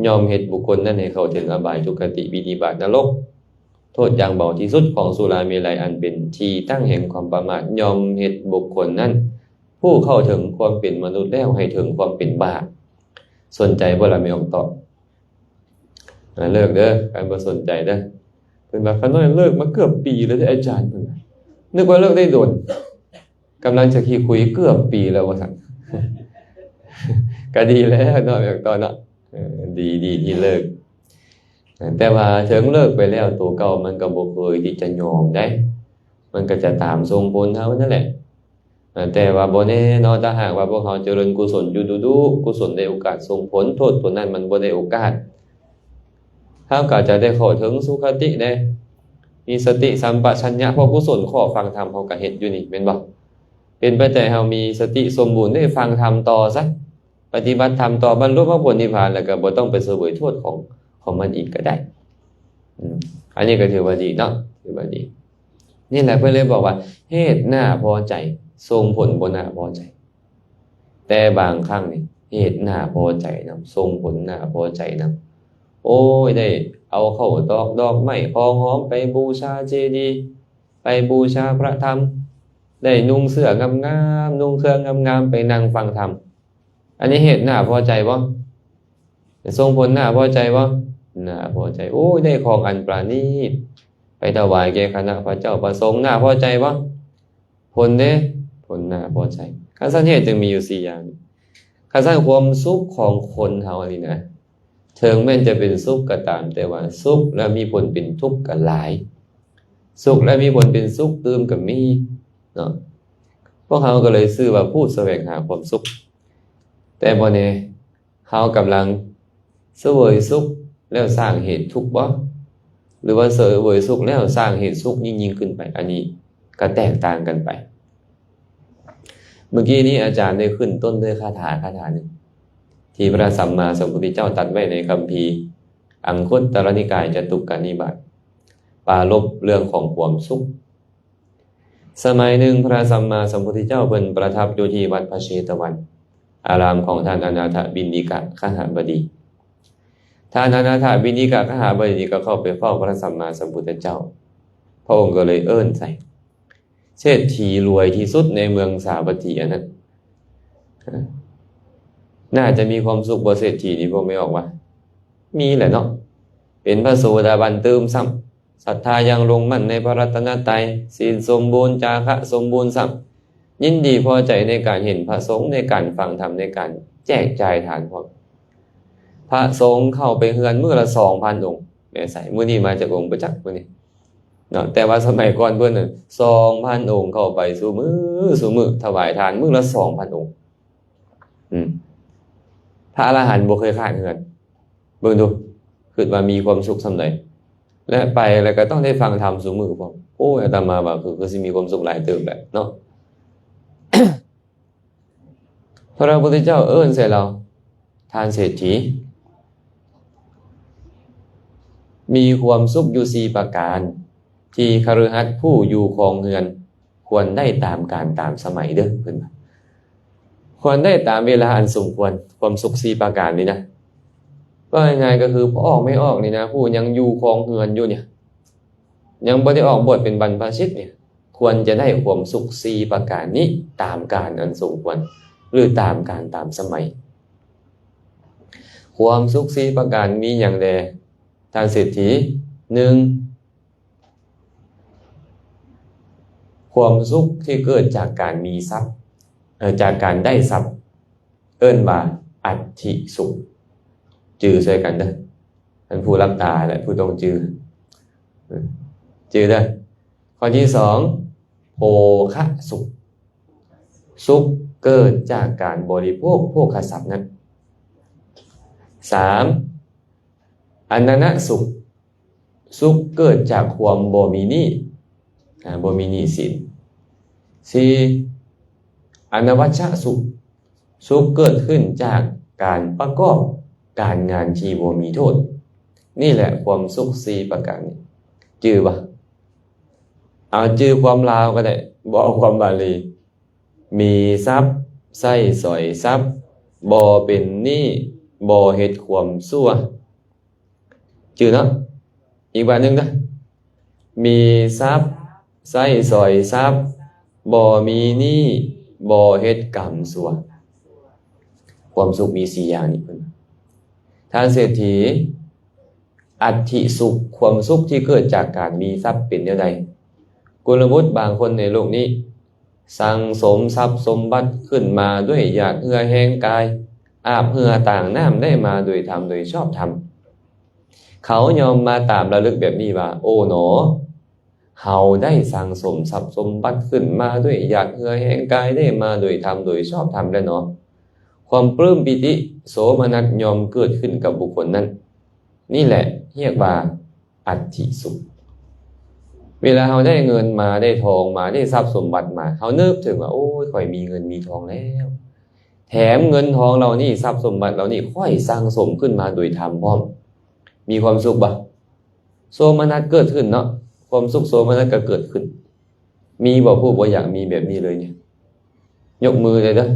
ຍ່ອມເຮັດບຸກຄົນນັ້ນໃຫ້ເຂົ້າເຖິງອະບາຍ ທຸກຄະຕິ ວິນິບາດ ນະລົກ. ໂທດຢ່າງເບົາທີ່ສຸດຂອງສຸລາເມໄລ ອັນເປັນທີ່ຕັ້ງແຫ່ງຄວາມປະໝາດ ຍ່ອມເຮັດບຸກຄົນນັ້ນ ຜູ້ເຂົ້າເຖິງຄວາມເປັນມະນຸດແລ້ວ ໃຫ້ເຖິງຄວາມເປັນບ້າ. ສົນໃຈບໍ່ລະ ແມ່ອອກຕອບ? ອາ ເລີກເດີ ຄັນບໍ່ສົນໃຈເດີ. ເພິ່ນວ່າ ຂ້ານ້ອຍເລີກມາເກືອບປີແລ້ວເດ້ອາຈານ ເພິ່ນວ່າ ນຶກວ່າເລີກໄດ້ດົນ ກຳລັງຈະຂີ້ຄຸຍເກືອບປີແລ້ວວ່າຊັ້ນ. ກະດີແລ້ວເນາະ ແມ່ອອກຕອບເນາະ ເອີ ດີ ດີທີ່ເລີກ. ແຕ່ວ່າເຖິງເລີກໄປແລ້ວ ໂຕເກົ່າມັນກໍບໍ່ເຄີຍທີ່ຈະຍອມໄດ໋ ມັນກໍຈະຕາມສົ່ງຜົນເຮົານັ້ນແຫຼະ. ແຕ່ວ່າບໍ່ແນ່ເນາະ ຖ້າຫາກວ່າພວກເຮົາຈະເລີນກຸສົນຢູ່ດຸໆ ກຸສົນໄດ້ໂອກາດສົ່ງຜົນ ໂທດຕົວນັ້ນມັນບໍ່ໄດ້ໂອກາດ ເຮົາກໍຈະໄດ້ເຂົ້າເຖິງສຸຄະຕິເດ້ ມີສະຕິສຳປະຊັນຍະ ເພາະກຸສົນຂໍ້ຟັງທຳເຮົາກໍເຮັດຢູ່ນີ້ ແມ່ນບໍ່? ເປັນໄປແຕ່ເຮົາມີສະຕິສົມບູນ ໄດ້ຟັງທຳຕໍ່ຊະ ປະຕິບັດທຳຕໍ່ ບັນລຸມາຜົນນິບພານ ແລ້ວກໍບໍ່ຕ້ອງໄປສະເຫວີຍໂທດຂອງ ຂອງມັນອີກກໍໄດ້. ອືມ ອັນນີ້ກໍຖືວ່າດີເນາະ ຖືວ່າດີ. ນີ້ແຫຼະເພິ່ນເລີຍບອກວ່າ ເຫດໜ້າພໍໃຈ ສົ່ງຜົນບໍ່ໜ້າພໍໃຈ. ແຕ່ບາງຄັ້ງນີ້ ເຫດໜ້າພໍໃຈນຳ ສົ່ງຜົນໜ້າພໍໃຈນຳ. ໂອ້ຍ ໄດ້ເອົາເຂົ້າຕອກ ດອກໄມ້ ຂອງຫອມໄປບູຊາເຈດີ ໄປບູຊາພະທຳ, ໄດ້ນຸ່ງເສື້ອງາມໆ, ນຸ່ງເຄື່ອງງາມໆ, ໄປນັ່ງຟັງທຳ. ອັນນີ້ເຮັດໜ້າພໍໃຈບໍ່? ສົ່ງຜົນໜ້າພໍໃຈບໍ່? ໜ້າພໍໃຈ. ໂອ້ຍ ໄດ້ຂອງອັນປານີດ ໄປຖວາຍແກ່ຄະນະພະເຈົ້າພະສົງ, ໜ້າພໍໃຈບໍ່? ຜົນເດ້ ຜົນໜ້າພໍໃຈ. ຄັນຊັ້ນເຫດຈຶ່ງມີຢູ່ສີ່ຢ່າງ. ຄັນຊັ້ນຄວາມສຸກຂອງຄົນເຮົານີ້ນະ ເຖິງແມ່ນຈະເປັນສຸກກໍຕາມ, ແຕ່ວ່າສຸກແລ້ວມີຜົນເປັນທຸກກໍຫຼາຍ, ສຸກແລ້ວມີຜົນເປັນສຸກຕື່ມກໍມີເນາະ. ພວກເຮົາກໍເລີຍຊື່ວ່າຜູ້ສະແຫວງຫາຄວາມສຸກ, ແຕ່ບໍ່ແນ່ ເຮົາກຳລັງສະເຫວີຍສຸກແລ້ວສ້າງເຫດທຸກບໍ່? ຫຼືວ່າສະເຫວີຍສຸກແລ້ວສ້າງເຫດສຸກຍິ່ງໆຂຶ້ນໄປ? ອັນນີ້ກໍແຕກຕ່າງກັນໄປ. ເມື່ອກີ້ນີ້ອາຈານໄດ້ຂຶ້ນຕົ້ນດ້ວຍຄາຖາ ຄາຖາໜຶ່ງ ທີ່ພະສຳມາສຳພຸດທະເຈົ້າຕັດໄວ້ໃນຄຳພີອັງຄຸດຕະລະນິກາຍຈະຕຸກກະນິບາດ ປາລົບເລື່ອງຂອງຄວາມສຸກ. ສະໄໝໜຶ່ງ ພະສຳມາສຳພຸດທະເຈົ້າເພິ່ນປະທັບຢູ່ທີ່ວັດພະເຊຕະວັນ ອາລາມຂອງທ່ານອະນາຖະບິນດິກະຄະຫະບໍດີ. ທ່ານອະນາຖະບິນດິກະຄະຫະບໍດີກໍເຂົ້າໄປເຝົ້າພະສຳມາສຳພຸດທະເຈົ້າ. ພະອົງກໍເລີຍເອີ້ນໃສ່ ເສດຖີລວຍທີ່ສຸດໃນເມືອງສາວັດຖີອັນນັ້ນ. ໜ້າຈະມີຄວາມສຸກບໍ່ເສດຖີນີ້ ພວກແມ່ອອກວ່າ? ມີແຫຼະເນາະ. ເປັນພະໂສດາບັນຕື່ມຊ້ຳ, ສັດທາຍັງລົງໝັ້ນໃນພະລັດຕະນະໄຕ, ສິນສົມບູນ, ຈາຄະສົມບູນຊ້ຳ, ຍິນດີພໍໃຈໃນການເຫັນພະສົງ, ໃນການຟັງທຳ, ໃນການແຈກຈ່າຍທານພ້ອມ. ພະສົງເຂົ້າໄປເຮືອນມື້ລະສອງພັນອົງ. ແມ່ນໃສ? ມື້ນີ້ມາຈັກອົງບໍ່ຈັກມື້ນີ້ເນາະ, ແຕ່ວ່າສະໄໝກ່ອນເພິ່ນນັ້ນ ສອງພັນອົງເຂົ້າໄປຊຸມື້ ຊຸມື້ ຖວາຍທານມື້ລະສອງພັນອົງ. ອືມ ພະອະລະຫັນບໍ່ເຄີຍຂາດເຮືອນ. ເບິ່ງດູ ຄິດວ່າມີຄວາມສຸກສ່ຳໃດ ແລະ ໄປແລ້ວກໍຕ້ອງໄດ້ຟັງທຳຊຸມື້ພ້ອມ. ໂອ້ຍ ອາດຕະມາວ່າຄື ຄືຊິມີຄວາມສຸກຫຼາຍເຕີບແຫຼະເນາະ. ພະພຸດທະເຈົ້າເອີ້ນໃສ່ລາວ, ທ່ານເສດຖີ ມີຄວາມສຸກຢູ່ສີ່ປະການ ທີ່ຄະລືຫັດຜູ້ຢູ່ຄອງເຮືອນ ຄວນໄດ້ຕາມການຕາມສະໄໝເດີ້ ເພິ່ນວ່າ. ຄວນໄດ້ຕາມເວລາອັນສົມຄວນ. ຄວາມສຸກສີ່ປະການນີ້ນະ ເວົ້າງ່າຍໆກໍຄື ພໍ່ອອກແມ່ອອກນີ້ນະ ຜູ້ຍັງຢູ່ຄອງເຮືອນຢູ່ນີ້ ຍັງບໍ່ໄດ້ອອກບວດເປັນບັນພະຊິດນີ້ ຄວນຈະໄດ້ຄວາມສຸກສີ່ປະການນີ້ ຕາມການອັນສົມຄວນ ຫຼື ຕາມການຕາມສະໄໝ. ຄວາມສຸກສີ່ປະການມີຫຍັງແດ່ ທ່ານເສດຖີ? ໜຶ່ງ ຄວາມສຸກທີ່ເກີດຈາກການມີຊັບ, ເອີ ຈາກການໄດ້ຊັບ ເອີ້ນວ່າອັດຖິສຸກ. ຈື່ໃສ່ກັນເດີ້ ທ່ານຜູ້ຫຼັບຕາ ແລະ ຜູ້ຕ້ອງຈື່ ຈື່ເດີ້. ຂໍ້ທີສອງ ໂພຄະສຸກ, ສຸກເກີດຈາກການບໍລິໂພກໂພຄະຊັບນັ້ນ. ສາມ ອະນະນະສຸກ, ສຸກເກີດຈາກຄວາມບໍ່ມີໜີ້, ອາ, ບໍ່ມີໜີ້ສິນ. ສີ່ ອະນະວັດຊະສຸກ, ສຸກເກີດຂຶ້ນຈາກການປະກອບການງານທີ່ບໍ່ມີໂທດ. ນີ້ແຫຼະຄວາມສຸກສີ່ປະການນີ້. ຈື່ບໍ່? ເອົາຈື່ຄວາມລາວກໍໄດ້, ບໍ່ເອົາຄວາມບາລີ. ມີຊັບ, ໃຊ້ສອຍຊັບ, ບໍ່ເປັນໜີ້, ບໍ່ເຮັດຄວາມຊົ່ວ. ຈື່ເນາະ? ອີກບາດໜຶ່ງເດີ້. ມີຊັບ, ໃຊ້ສອຍຊັບ, ບໍ່ມີໜີ້, ບໍ່ເຮັດກຳຊົ່ວ. ຄວາມສຸກມີສີ່ຢ່າງນີ້ເພິ່ນ. ທ່ານເສດຖີ, ອັດຖິສຸກ, ຄວາມສຸກທີ່ເກີດຈາກການມີຊັບເປັນແນວໃດ? ກຸນລະບຸດບາງຄົນໃນໂລກນີ້ ສັງສົມຊັບສົມບັດຂຶ້ນມາດ້ວຍຫຍາດເຫື່ອແຮງກາຍ, ອາບເຫື່ອຕ່າງນ້ຳໄດ້ມາໂດຍທຳໂດຍຊອບທຳ. ເຂົາຍ່ອມມາຕາມລະລຶກແບບນີ້ວ່າ, ໂອ້ໜໍ, ເຮົາໄດ້ສັງສົມຊັບສົມບັດຂຶ້ນມາດ້ວຍຫຍາດເຫື່ອແຮງກາຍ, ໄດ້ມາໂດຍທຳໂດຍຊອບທຳແລ້ວເນາະ. ຄວາມປຶ້ມປີຕິໂສມະນັດຍ່ອມເກີດຂຶ້ນກັບບຸກຄົນນັ້ນ. ນີ້ແຫຼະຮຽກວ່າ ອັດຖິສຸກ. ເວລາເຮົາໄດ້ເງິນມາ, ໄດ້ທອງມາ, ໄດ້ຊັບສົມບັດມາ, ເຮົານຶກເຖິງວ່າ, ໂອ້ຍ, ຂ້ອຍມີເງິນມີທອງແລ້ວ. ແຖມເງິນທອງເຫຼົ່ານີ້, ຊັບສົມບັດເຫຼົ່ານີ້, ຂ້ອຍສັ່ງສົມຂຶ້ນມາໂດຍທຳພ້ອມ. ມີຄວາມສຸກບໍ່? ໂສມະນັດເກີດຂຶ້ນເນາະ, ຄວາມສຸກໂສມະນັດກໍເກີດຂຶ້ນ. ມີບໍ່ຜູ້ບໍ່ຢາກມີແບບນີ້ເລີຍນີ້? ຍົກມືເລີຍເດີ້.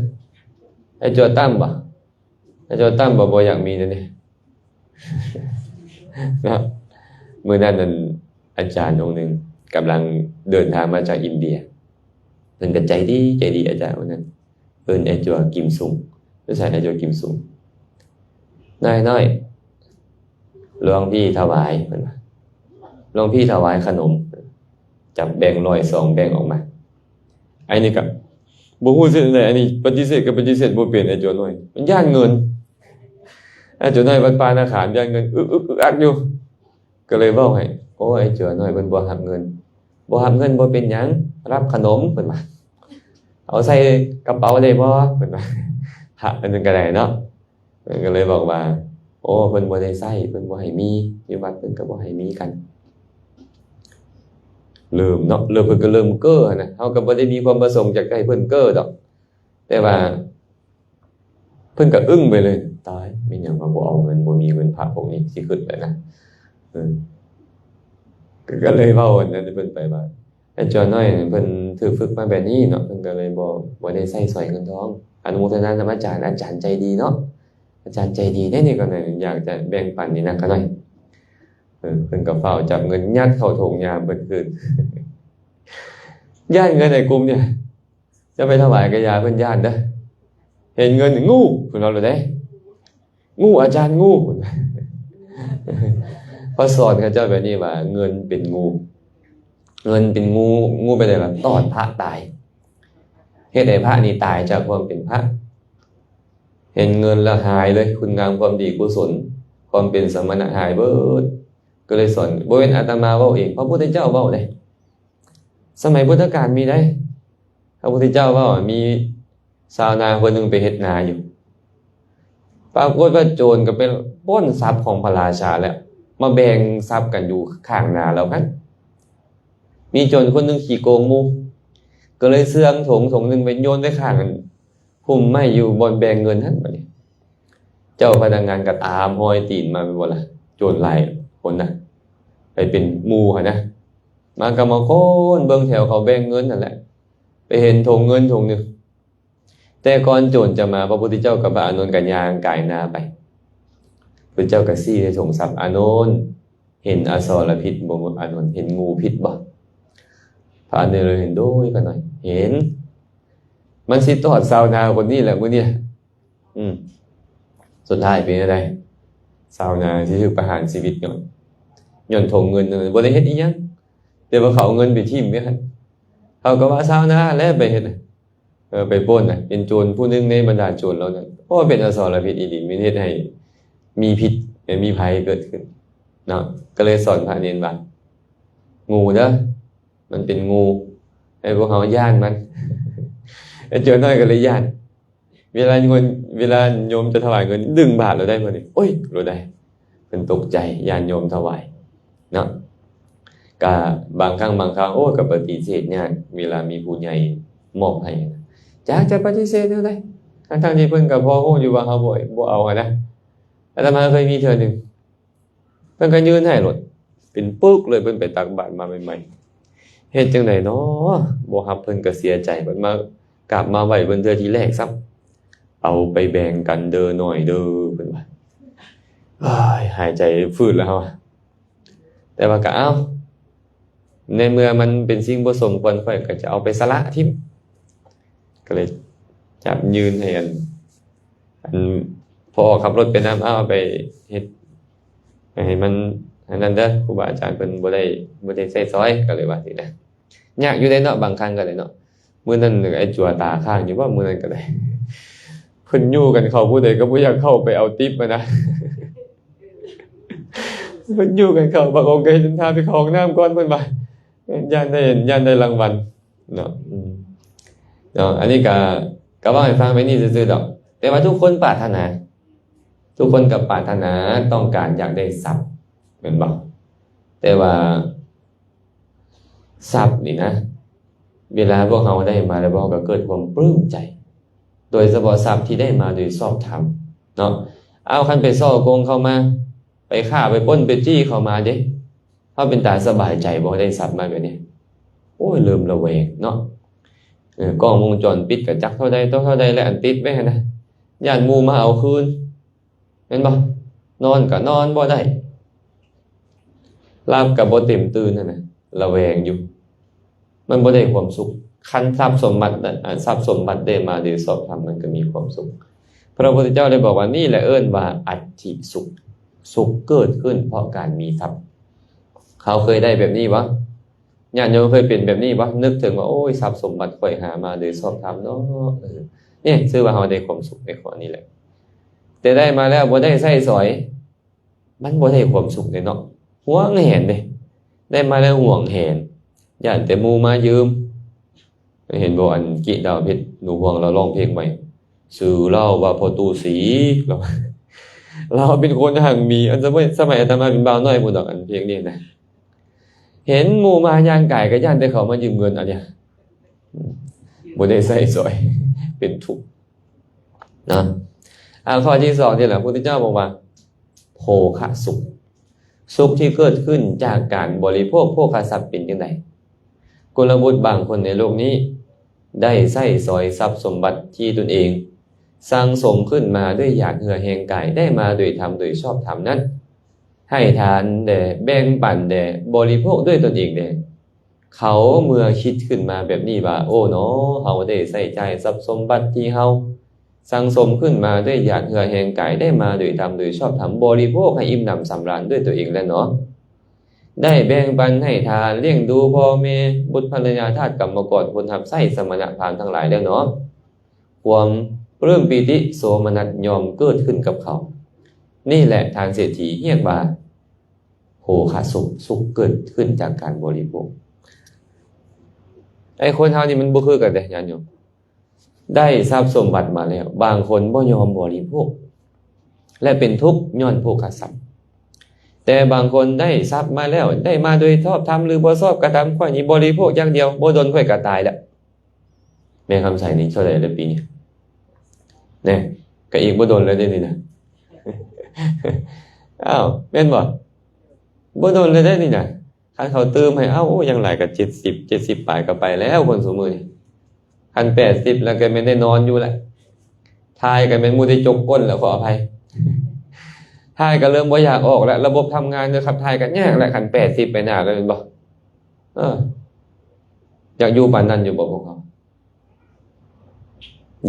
ໃຫ້ຈົວຕຳບໍ່? ອາຈານຕັ້ມບໍ່ ບໍ່ຢາກມີແນວນີ້ເນາະ. ມື້ນັ້ນນັ້ນ ອາຈານອົງໜຶ່ງ ກຳລັງເດີນທາງມາຈາກອິນເດຍ. ເພິ່ນກໍໃຈດີ ໃຈດີ ອາຈານຄົນນັ້ນ ເອີ້ນອ້າຍຈົວກິມຊຸງ. ເພິ່ນໃສ່ອ້າຍຈົວກິມຊຸງ. ນາຍນ້ອຍ ຫຼວງພີ່ຖວາຍ ເພິ່ນວ່າ ຫຼວງພີ່ຖວາຍຂະໜົມ. ຈັບແບ່ງຮ້ອຍສອງແບ່ງອອກມາ. ອັນນີ້ກໍບໍ່ຮູ້ຊິເຮັດແນວໃດ ອັນນີ້ປະຕິເສດກໍປະຕິເສດບໍ່ເປັນ ອ້າຍຈົວນ້ອຍ ມັນຢ້ານເງິນ. ອ້າຍຈົວນ້ອຍວັດປ່ານາຂາມ ຢ້ານເງິນ ອຶກໆໆຢູ່. ກໍເລີຍເວົ້າໃຫ້ ໂອ້ ອ້າຍຈົວນ້ອຍເພິ່ນບໍ່ຮັບເງິນ. ບໍ່ຮັບເງິນບໍ່ເປັນຫຍັງ ຮັບຂະໜົມ ເພິ່ນວ່າ ເອົາໃສ່ກະເປົາໄດ້ບໍ່ ເພິ່ນວ່າ. ພະອັນນັ້ນກໍໄດ້ເນາະ. ເພິ່ນກໍເລີຍບອກວ່າ ໂອ້ ເພິ່ນບໍ່ໄດ້ໃຊ້ ເພິ່ນບໍ່ໃຫ້ມີ ຢູ່ວັດເພິ່ນກໍບໍ່ໃຫ້ມີກັນ. ເລີ່ມເນາະ ເລີ່ມ ເພິ່ນກໍເລີ່ມເກີ້ຫັ້ນນະ. ເຮົາກໍບໍ່ໄດ້ມີຄວາມປະສົງຢາກໃຫ້ເພິ່ນເກີ້ດອກ ແຕ່ວ່າເພິ່ນກໍອຶ້ງໄປເລີຍ. ຕາຍ ແມ່ນຫຍັງວ່າບໍ່ເອົາເງິນ ບໍ່ມີເງິນພະພວກນີ້ ຊິຄຶດແລ້ວນະ. ເອີ ກໍ ກໍເລີຍເວົ້າອັນນັ້ນໃຫ້ເພິ່ນໄປວ່າ ອາຈານນ້ອຍເພິ່ນຖືກຝຶກມາແບບນີ້ເນາະ ເພິ່ນກໍເລີຍບໍ່ ບໍ່ໄດ້ໃຊ້ສອຍເງິນທອງ. ອະນຸໂມທະນານຳອາຈານ ອາຈານໃຈດີເນາະ ອາຈານໃຈດີເດ້. ນີ້ກໍຢາກຈະແບ່ງປັນນີ້ນະຂະນ້ອຍ. ເອີ ເພິ່ນກໍຟ້າວຈັບເງິນຍັດເຂົ້າຖົງຍາມເພິ່ນຄືນ. ຢ້ານເງິນໄອ້ກຸ່ມນີ້ ຈະໄປຖວາຍກະຢ່າ ເພິ່ນຢ້ານເດີ້. ເຫັນເງິນງູ ເພິ່ນວ່າໂລດເດ້. ງູ ອາຈານງູ ເພິ່ນວ່າ. ເຂົາສອນເຂົາເຈົ້າແບບນີ້ວ່າ ເງິນເປັນງູ ເງິນເປັນງູ. ງູໄປໃດລະ ຕອດພະຕາຍ ເຮັດໃຫ້ພະນີ້ຕາຍຈາກຄວາມເປັນພະ. ເຫັນເງິນແລ້ວຫາຍເລີຍ ຄຸນງາມຄວາມດີກຸສົນ ຄວາມເປັນສະມະນະຫາຍເບີດ. ກໍເລີຍສອນ ບໍ່ແມ່ນອາດຕະມາເວົ້າເອງ ພະພຸດທະເຈົ້າເວົ້າເດ້. ສະໄໝພຸດທະການມີໃດ໋ ພະພຸດທະເຈົ້າເວົ້າ ມີຊາວນາຄົນໜຶ່ງໄປເຮັດນາຢູ່ ປາກົດວ່າໂຈນກໍໄປປຸ້ນຊັບຂອງພະລາຊາແລ້ວ ມາແບ່ງຊັບກັນຢູ່ຂ້າງນາລາວຫັ້ນ. ມີໂຈນຄົນໜຶ່ງຂີ້ໂກງໝູ່ ກໍເລີຍເຊື່ອງຖົງຖົງໜຶ່ງໄປໂຍນໄວ້ຂ້າງ ພຸ່ມໄມ້ຢູ່ບ່ອນແບ່ງເງິນຫັ້ນ. ບັດນີ້ເຈົ້າພະນັກງານກໍຕາມຮອຍຕີນມາແມ່ນບໍ່ລະ ໂຈນຫຼາຍຄົນນະ ໄປເປັນໝູ່ຫັ້ນນະ. ມາກໍມາຄົ້ນເບິ່ງແຖວເຂົາແບ່ງເງິນຫັ້ນແຫຼະ ໄປເຫັນຖົງເງິນຖົງໜຶ່ງ. ແຕ່ກ່ອນໂຈນຈະມາ ພະພຸດທະເຈົ້າກັບພະອານົນກໍຍ່າງກາຍໜ້າໄປ. ພະພຸດທະເຈົ້າກໍຊີ້ໃຫ້ຖົງຊັບ ອານົນ ເຫັນອະສອລະພິດບໍ່? ອານົນ ເຫັນງູພິດບໍ່? ພະອານົນເຫັນ ໂດຍ ຂະນ້ອຍ ເຫັນ. ມັນຊິຕອດຊາວນາຄົນນີ້ແຫຼະມື້ນີ້. ອືມ ສຸດທ້າຍເປັນຈັ່ງໃດ? ຊາວນາທີ່ຖືກປະຫານຊີວິດຍ້ອນ ຍ້ອນຖົງເງິນນັ້ນ ບໍ່ໄດ້ເຮັດອີ່ຫຍັງ ແຕ່ວ່າເຂົາເອົາເງິນໄປຖິ້ມຢູ່ຫັ້ນ. ເຂົາກໍວ່າຊາວນາແຫຼະໄປເຮັດ ເອີ ໄປປຸ້ນນະ ເປັນໂຈນຜູ້ໜຶ່ງໃນບັນດາໂຈນເຫຼົ່ານັ້ນ. ໂອ້ ເປັນອະສອລະພິດອີ່ຫຼີ ມັນເຮັດໃຫ້ມີພິດ ມີໄພເກີດຂຶ້ນເນາະ. ກໍເລີຍສອນພະເນນວ່າ ງູເດີ້ ມັນເປັນງູ ໃຫ້ພວກເຮົາຢ້ານມັນ. ໄອ້ໂຈນນ້ອຍກໍເລີຍຢ້ານ. ເວລາເງິນ ເວລາໂຍມຈະຖວາຍເງິນ ດຶງບາດໂລດໄດ໋ມື້ນີ້ ໂອ້ຍ ໂລດໄດ໋ ເພິ່ນຕົກໃຈ ຢ້ານໂຍມຖວາຍເນາະ. ກະບາງຄັ້ງບາງຄາວ ໂອ້ຍ ກໍປະຕິເສດຍາກ ເວລາມີຜູ້ໃຫຍ່ມອບໃຫ້ນະ ຈັກຈະປະຕິເສດແນວໃດ ທັງໆທີ່ເພິ່ນກໍພໍຮູ້ຢູ່ວ່າເຮົາບໍ່ ບໍ່ເອົາຫັ້ນນະ. ອາດຕະມາເຄີຍມີເທື່ອໜຶ່ງ ເພິ່ນກໍຍື່ນໃຫ້ໂລດ ເປັນປຶກເລີຍ. ເພິ່ນໄປຕັກບາດມາໃໝ່ໆ ເຮັດຈັ່ງໃດນໍ ບໍ່ຮັບ ເພິ່ນກໍເສຍໃຈ. ບັດມາ ກັບມາໄຫວ້ເພິ່ນເທື່ອທີແລກຊ້ຳ ເອົາໄປແບ່ງກັນເດີນ້ອຍເດີ ເພິ່ນວ່າ. ເອີຍ ຫາຍໃຈຟືດແລ້ວເຮົາ ແຕ່ວ່າກໍເອົາ ໃນເມື່ອມັນເປັນສິ່ງບໍ່ສົມຄວນ ຂ້ອຍກໍຈະເອົາໄປສະຫຼະຖິ້ມ. ກໍເລີຍຈັບຍື່ນໃຫ້ອັນ ອັນພໍ່ຂັບລົດໄປນຳ ເອົາໄປເຮັດໃຫ້ມັນອັນນັ້ນເດີ ຄູບາອາຈານເພິ່ນບໍ່ໄດ້ ບໍ່ໄດ້ໃຊ້ສອຍ ກໍເລີຍວ່າຊີ້ນະ. ຍາກຢູ່ເດ້ເນາະ ບາງຄັ້ງກໍໄດ້ເນາະ. ມື້ນັ້ນໄອ້ຈົວຕາຄ້າງຢູ່ບໍ່ ມື້ນັ້ນກໍໄດ້ ເພິ່ນຍູ້ກັນເຂົ້າ ຜູ້ໃດກໍບໍ່ຢາກເຂົ້າໄປເອົາຕິບຫັ້ນນະ. ເພິ່ນຍູ້ກັນເຂົ້າ ບາງອົງກໍເຮັດທາໄປເຂົ້າຫ້ອງນ້ຳກ່ອນ ເພິ່ນວ່າ ຢ້ານໄດ້ ຢ້ານໄດ້ລາງວັນເນາະ. ອືມ ເນາະ ອັນນີ້ກໍ ກໍເວົ້າໃຫ້ຟັງແບບນີ້ຊື່ໆດອກ ແຕ່ວ່າທຸກຄົນປາດຖະໜາ ທຸກຄົນກໍປາດຖະໜາຕ້ອງການຢາກໄດ້ຊັບ ແມ່ນບໍ່? ແຕ່ວ່າຊັບນີ້ນະ ເວລາພວກເຮົາໄດ້ມາແລ້ວ ພວກເຮົາກໍເກີດຄວາມປຶ້ມໃຈ ໂດຍສະເພາະຊັບທີ່ໄດ້ມາໂດຍຊອບທຳເນາະ. ເອົາ ຄັນໄປສໍ້ໂກງເຂົ້າມາ ໄປຂ້າ ໄປປຸ້ນ ໄປຈີ້ເຂົ້າມາເດ້ ເຮົາເປັນຕາສະບາຍໃຈບໍ່ ໄດ້ຊັບມາແບບນີ້? ໂອ້ຍ ເລີ່ມລະແວງເນາະ. ເອີ ກ້ອງວົງຈອນປິດກໍຈັກເທົ່າໃດຕໍ່ເທົ່າໃດແລ້ວ ອັນຕິດໄວ້ຫັ້ນນະ ຢ້ານໝູ່ມາເອົາຄືນ ແມ່ນບໍ່? ນອນກໍນອນບໍ່ໄດ້ ຫຼັບກໍບໍ່ເຕັມຕື່ນຫັ້ນນະ. ລະແວງຢູ່ ມັນບໍ່ໄດ້ຄວາມສຸກ. ຄັນຊັບສົມບັດນັ້ນ ອາ ຊັບສົມບັດໄດ້ມາໂດຍຊອບທຳ ມັນກໍມີຄວາມສຸກ. ພະພຸດທະເຈົ້າໄດ້ບອກວ່າ ນີ້ແຫຼະເອີ້ນວ່າອັດຖິສຸກ, ສຸກເກີດຂຶ້ນເພາະການມີຊັບ. ເຮົາເຄີຍໄດ້ແບບນີ້ບໍ່? ຍາດໂຍມເຄີຍເປັນແບບນີ້ບໍ່? ນຶກເຖິງວ່າ ໂອ້ຍ ຊັບສົມບັດຂ້ອຍຫາມາໂດຍຊອບທຳເນາະ. ເອີ ນີ້ຊື່ວ່າເຮົາໄດ້ຄວາມສຸກໃນຂໍ້ນີ້ແຫຼະ. ແຕ່ໄດ້ມາແລ້ວບໍ່ໄດ້ໃຊ້ສອຍ ມັນບໍ່ໄດ້ຄວາມສຸກເດ້ເນາະ, ຫວງແຫນເດ້. ໄດ້ມາແລ້ວຫວງແຫນ ຢ້ານແຕ່ໝູ່ມາຢືມ. ເຫັນບໍ່ ອັນ ກິດາວເພັດ ໜູພວງ ລາວຮ້ອງເພງໃໝ່ ຊື່ລາວວ່າພໍ່ຕູ້ສີ. ລາວ ລາວເປັນຄົນຮັ່ງມີ. ອັນ ສະໄໝ ສະໄໝອາດຕະມາເປັນບ່າວນ້ອຍພຸ້ນດອກ ອັນເພງນີ້ນະ. ເຫັນໝູ່ມາຍ່າງກາຍກໍຢ້ານແຕ່ເຂົາມາຢືມເງິນ ອັນເນີ້ຍ ອືມ ບໍ່ໄດ້ໃຊ້ສອຍ ເປັນທຸກເນາະ. ອາ ຂໍ້ທີສອງນີ້ແຫຼະ ພຸດທະເຈົ້າບອກວ່າ ໂພຄະສຸກ, ສຸກທີ່ເກີດຂຶ້ນຈາກການບໍລິໂພກໂພຄະຊັບເປັນຈັ່ງໃດ? ກຸນລະບຸດບາງຄົນໃນໂລກນີ້ ໄດ້ໃຊ້ສອຍຊັບສົມບັດທີ່ຕົນເອງສັ່ງສົມຂຶ້ນມາດ້ວຍຫຍາດເຫື່ອແຮງກາຍ, ໄດ້ມາໂດຍທຳ ໂດຍຊອບທຳນັ້ນ ໃຫ້ທານແດ່, ແບ່ງປັນແດ່, ບໍລິໂພກດ້ວຍຕົນເອງແດ່. ເຂົາເມື່ອຄິດຂຶ້ນມາແບບນີ້ວ່າ ໂອ້ເນາະ ເຮົາໄດ້ໃຊ້ຈ່າຍຊັບສົມບັດທີ່ເຮົາສັ່ງສົມຂຶ້ນມາດ້ວຍຫຍາດເຫື່ອແຮງກາຍ, ໄດ້ມາໂດຍທຳ ໂດຍຊອບທຳ, ບໍລິໂພກໃຫ້ອີ່ມໜຳສຳລານດ້ວຍຕົວເອງແລ້ວເນາະ, ໄດ້ແບ່ງປັນໃຫ້ທານ, ລ້ຽງດູພໍ່ແມ່, ບຸດພັນລະຍາ, ທາດກຳມະກອນ, ຄົນຮັບໃຊ້, ສະມະນະພາມທັງຫຼາຍແລ້ວເນາະ. ຄວາມປຶ້ມປີຕິໂສມະນັດຍ່ອມເກີດຂຶ້ນກັບເຂົາ. ນີ້ແຫຼະທ່ານເສດຖີຮຽກວ່າໂພຄະສຸກ, ສຸກເກີດຂຶ້ນຈາກການບໍລິໂພກ. ໄອ້ຄົນເຮົານີ້ມັນບໍ່ຄືກັນເດ້ ຍາດໂຍມ. ໄດ້ຊັບສົມບັດມາແລ້ວ ບາງຄົນບໍ່ຍອມບໍລິໂພກ ແລະ ເປັນທຸກຍ້ອນໂພຄະຊັບ. ແຕ່ບາງຄົນໄດ້ຊັບມາແລ້ວ ໄດ້ມາໂດຍຊອບທຳ ຫຼື ບໍ່ຊອບກໍຕາມ, ຂ້ອຍນີ້ບໍລິໂພກຢ່າງດຽວ ບໍ່ດົນຂ້ອຍກໍຕາຍແລ້ວ. ແມ່ຄຳໃສນີ້ເທົ່າໃດແລ້ວປີນີ້? ແນ່ ກະອີກບໍ່ດົນແລ້ວເດ້ນີ້ນະ. ອ້າວ ແມ່ນບໍ່? ບໍ່ດົນແລ້ວເດ້ນີ້ນະ. ຄັນເຂົາຕື່ມໃຫ້ ເອົ້າ ໂອ້ ຍັງຫຼາຍກະເຈັດສິບ ເຈັດສິບປາຍກະໄປແລ້ວຄົນຊຸມື້ນີ້. ຄັນແປດສິບແລ້ວກະແມ່ນໄດ້ນອນຢູ່ແຫຼະ. ຖ່າຍກະແມ່ນໝູ່ໄດ້ຈົກກົ້ນແລ້ວ, ຂໍອະໄພ. ຖ່າຍກະເລີ່ມບໍ່ຢາກອອກແລ້ວ, ລະບົບທຳງານເດີ ຂັບຖ່າຍກະຍາກແລ້ວ ຄັນແປດສິບໄປໜ້າແລ້ວແມ່ນບໍ່? ເອີ ຢາກຢູ່ປານນັ້ນຢູ່ບໍ່ພວກເຮົາ?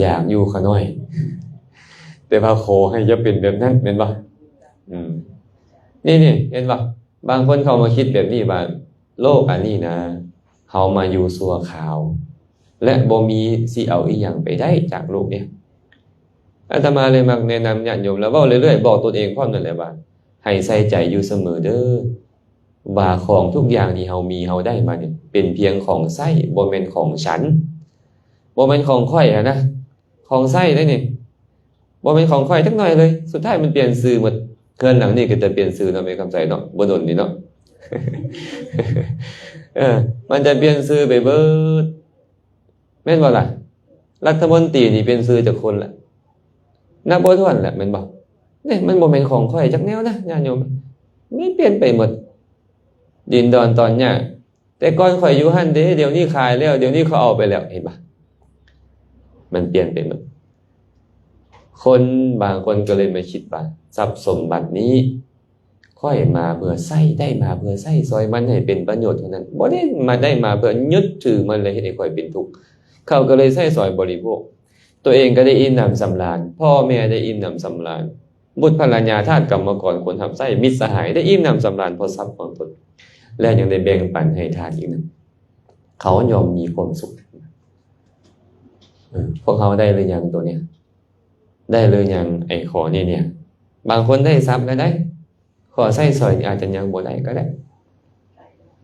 ຢາກຢູ່ຂະນ້ອຍ ແຕ່ວ່າຂໍໃຫ້ຢ່າເປັນແບບນັ້ນ ແມ່ນບໍ່? ອືມ ນີ້ໆ ເຫັນບໍ່? ບາງຄົນເຂົາມາຄິດແບບນີ້ວ່າ ໂລກອັນນີ້ນະ ເຮົາມາຢູ່ຊົ່ວຄາວ ແລະ ບໍ່ມີຊິເອົາອີ່ຫຍັງໄປໄດ້ຈາກໂລກນີ້. ອາດຕະມາເລີຍມັກແນະນຳຍາດໂຍມ ແລະ ເວົ້າເລື້ອຍໆ ບອກຕົນເອງພ້ອມນັ້ນແຫຼະວ່າ ໃຫ້ໃສ່ໃຈຢູ່ສະເໝີເດີ້ ວ່າຂອງທຸກຢ່າງທີ່ເຮົາມີເຮົາໄດ້ມານີ້ ເປັນພຽງຂອງໃຊ້ ບໍ່ແມ່ນຂອງສັນ ບໍ່ແມ່ນຂອງຂ້ອຍຫັ້ນນະ ຂອງໃຊ້ເດ້ນີ້ ບໍ່ແມ່ນຂອງຂ້ອຍຈັກໜ້ອຍເລີຍ. ສຸດທ້າຍມັນປ່ຽນຊື່ໝົດ. ເຮືອນຫຼັງນີ້ກໍຈະປ່ຽນຊື່ເນາະ ແມ່ຄຳໃສເນາະ ບໍ່ດົນນີ້ເນາະ. ເອີ ມັນຈະປ່ຽນຊື່ໄປເບີດ ແມ່ນບໍ່ລະ? ລັດຖະມົນຕີນີ້ປ່ຽນຊື່ຈັກຄົນລະ? ນັບບໍ່ຖ້ວນລະ ແມ່ນບໍ່? ນີ້ມັນບໍ່ແມ່ນຂອງຂ້ອຍຈັກແນວນະ ຍາດໂຍມ, ມັນປ່ຽນໄປໝົດ. ດິນດອນຕອນຫຍ້າ ແຕ່ກ່ອນຂ້ອຍຢູ່ຫັ້ນເດ້ ດຽວນີ້ຂາຍແລ້ວ ດຽວນີ້ເຂົາເອົາໄປແລ້ວ ເຫັນບໍ່? ມັນປ່ຽນໄປໝົດ. ຄົນບາງຄົນກໍເລີຍມາຄິດວ່າ ຊັບສົມບັດນີ້ ຂ້ອຍມາເພື່ອໃຊ້ ໄດ້ມາເພື່ອໃຊ້ສອຍມັນໃຫ້ເປັນປະໂຫຍດເທົ່ານັ້ນ, ບໍ່ໄດ້ມາ ໄດ້ມາເພື່ອຍຶດຖືມັນ ແລະ ເຮັດໃຫ້ຂ້ອຍເປັນທຸກ. ເຂົາກໍເລີຍໃຊ້ສອຍບໍລິໂພກ, ຕົວເອງກໍໄດ້ອີ່ມໜຳສຳລານ, ພໍ່ແມ່ໄດ້ອີ່ມໜຳສຳລານ, ບຸດພັນລະຍາ, ທາດກຳມະກອນ, ຄົນຮັບໃຊ້, ມິດສະຫາຍ ໄດ້ອີ່ມໜຳສຳລານເພາະຊັບຂອງຕົນ ແລະ ຍັງໄດ້ແບ່ງປັນໃຫ້ທານອີກນຳ. ເຂົາຍອມມີຄວາມສຸກ. ເອີ ພວກເຮົາໄດ້ຫຼືຍັງໂຕເນີ້ຍ? ໄດ້ຫຼືຍັງ ໄອ້ຂໍ້ນີ້ເນີ້ຍ? ບາງຄົນໄດ້ຊັບແລ້ວໃດ໋ ຂໍໃຊ້ສອຍນີ້ອາດຈະຍັງບໍ່ໄດ້ກໍໄດ້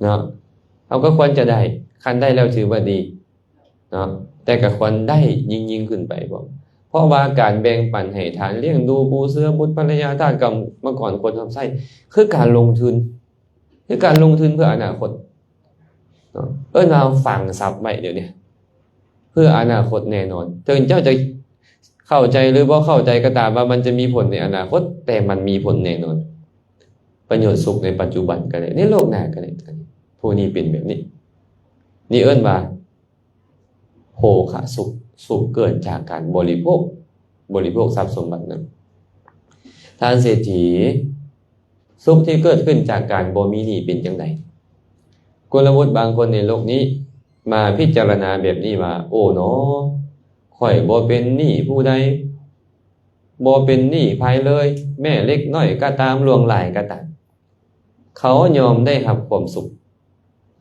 ເນາະ. ເຮົາກໍຄວນຈະໄດ້, ຄັນໄດ້ແລ້ວຖືວ່າດີເນາະ, ແຕ່ກໍຄວນໄດ້ຍິ່ງໆຂຶ້ນໄປ. ເພາະວ່າການແບ່ງປັນໃຫ້ທານ, ລ້ຽງດູປູເສືອ, ບຸດພັນລະຍາ, ທາດກຳມະກອນ, ຄົນຮັບໃຊ້ ຄືການລົງທຶນ, ຄືການລົງທຶນເພື່ອອະນາຄົດເນາະ. ເອີ້ນວ່າຝັງຊັບໄວ້ດຽວນີ້ ເພື່ອອະນາຄົດແນ່ນອນ. ເຖິງເຈົ້າຈະເຂົ້າໃຈຫຼືບໍ່ເຂົ້າໃຈກໍຕາມວ່າມັນຈະມີຜົນໃນອະນາຄົດ, ແຕ່ມັນມີຜົນແນ່ນອນ. ປະໂຫຍດສຸກໃນປັດຈຸບັນກໍໄດ້, ໃນໂລກໜ້າກໍໄດ້. ຜູ້ນີ້ເປັນແບບນີ້. ນີ້ເອີ້ນວ່າໂພຄະສຸກ, ສຸກເກີດຈາກການບໍລິໂພກ, ບໍລິໂພກຊັບສົມບັດນັ້ນ. ທ່ານເສດຖີ, ສຸກທີ່ເກີດຂຶ້ນຈາກການບໍ່ມີໜີ້ເປັນຈັ່ງໃດ? ກົນລະບົດບາງຄົນໃນໂລກນີ້ມາພິຈາລະນາແບບນີ້ວ່າ ໂອ້ໜໍ ຂ້ອຍບໍ່ເປັນໜີ້ຜູ້ໃດ, ບໍ່ເປັນໜີ້ໃຜເລີຍ, ແມ້ເລັກນ້ອຍກໍຕາມ, ຫຼວງຫຼາຍກໍຕາມ. ເຂົາຍອມໄດ້ຮັບຄວາມສຸກ,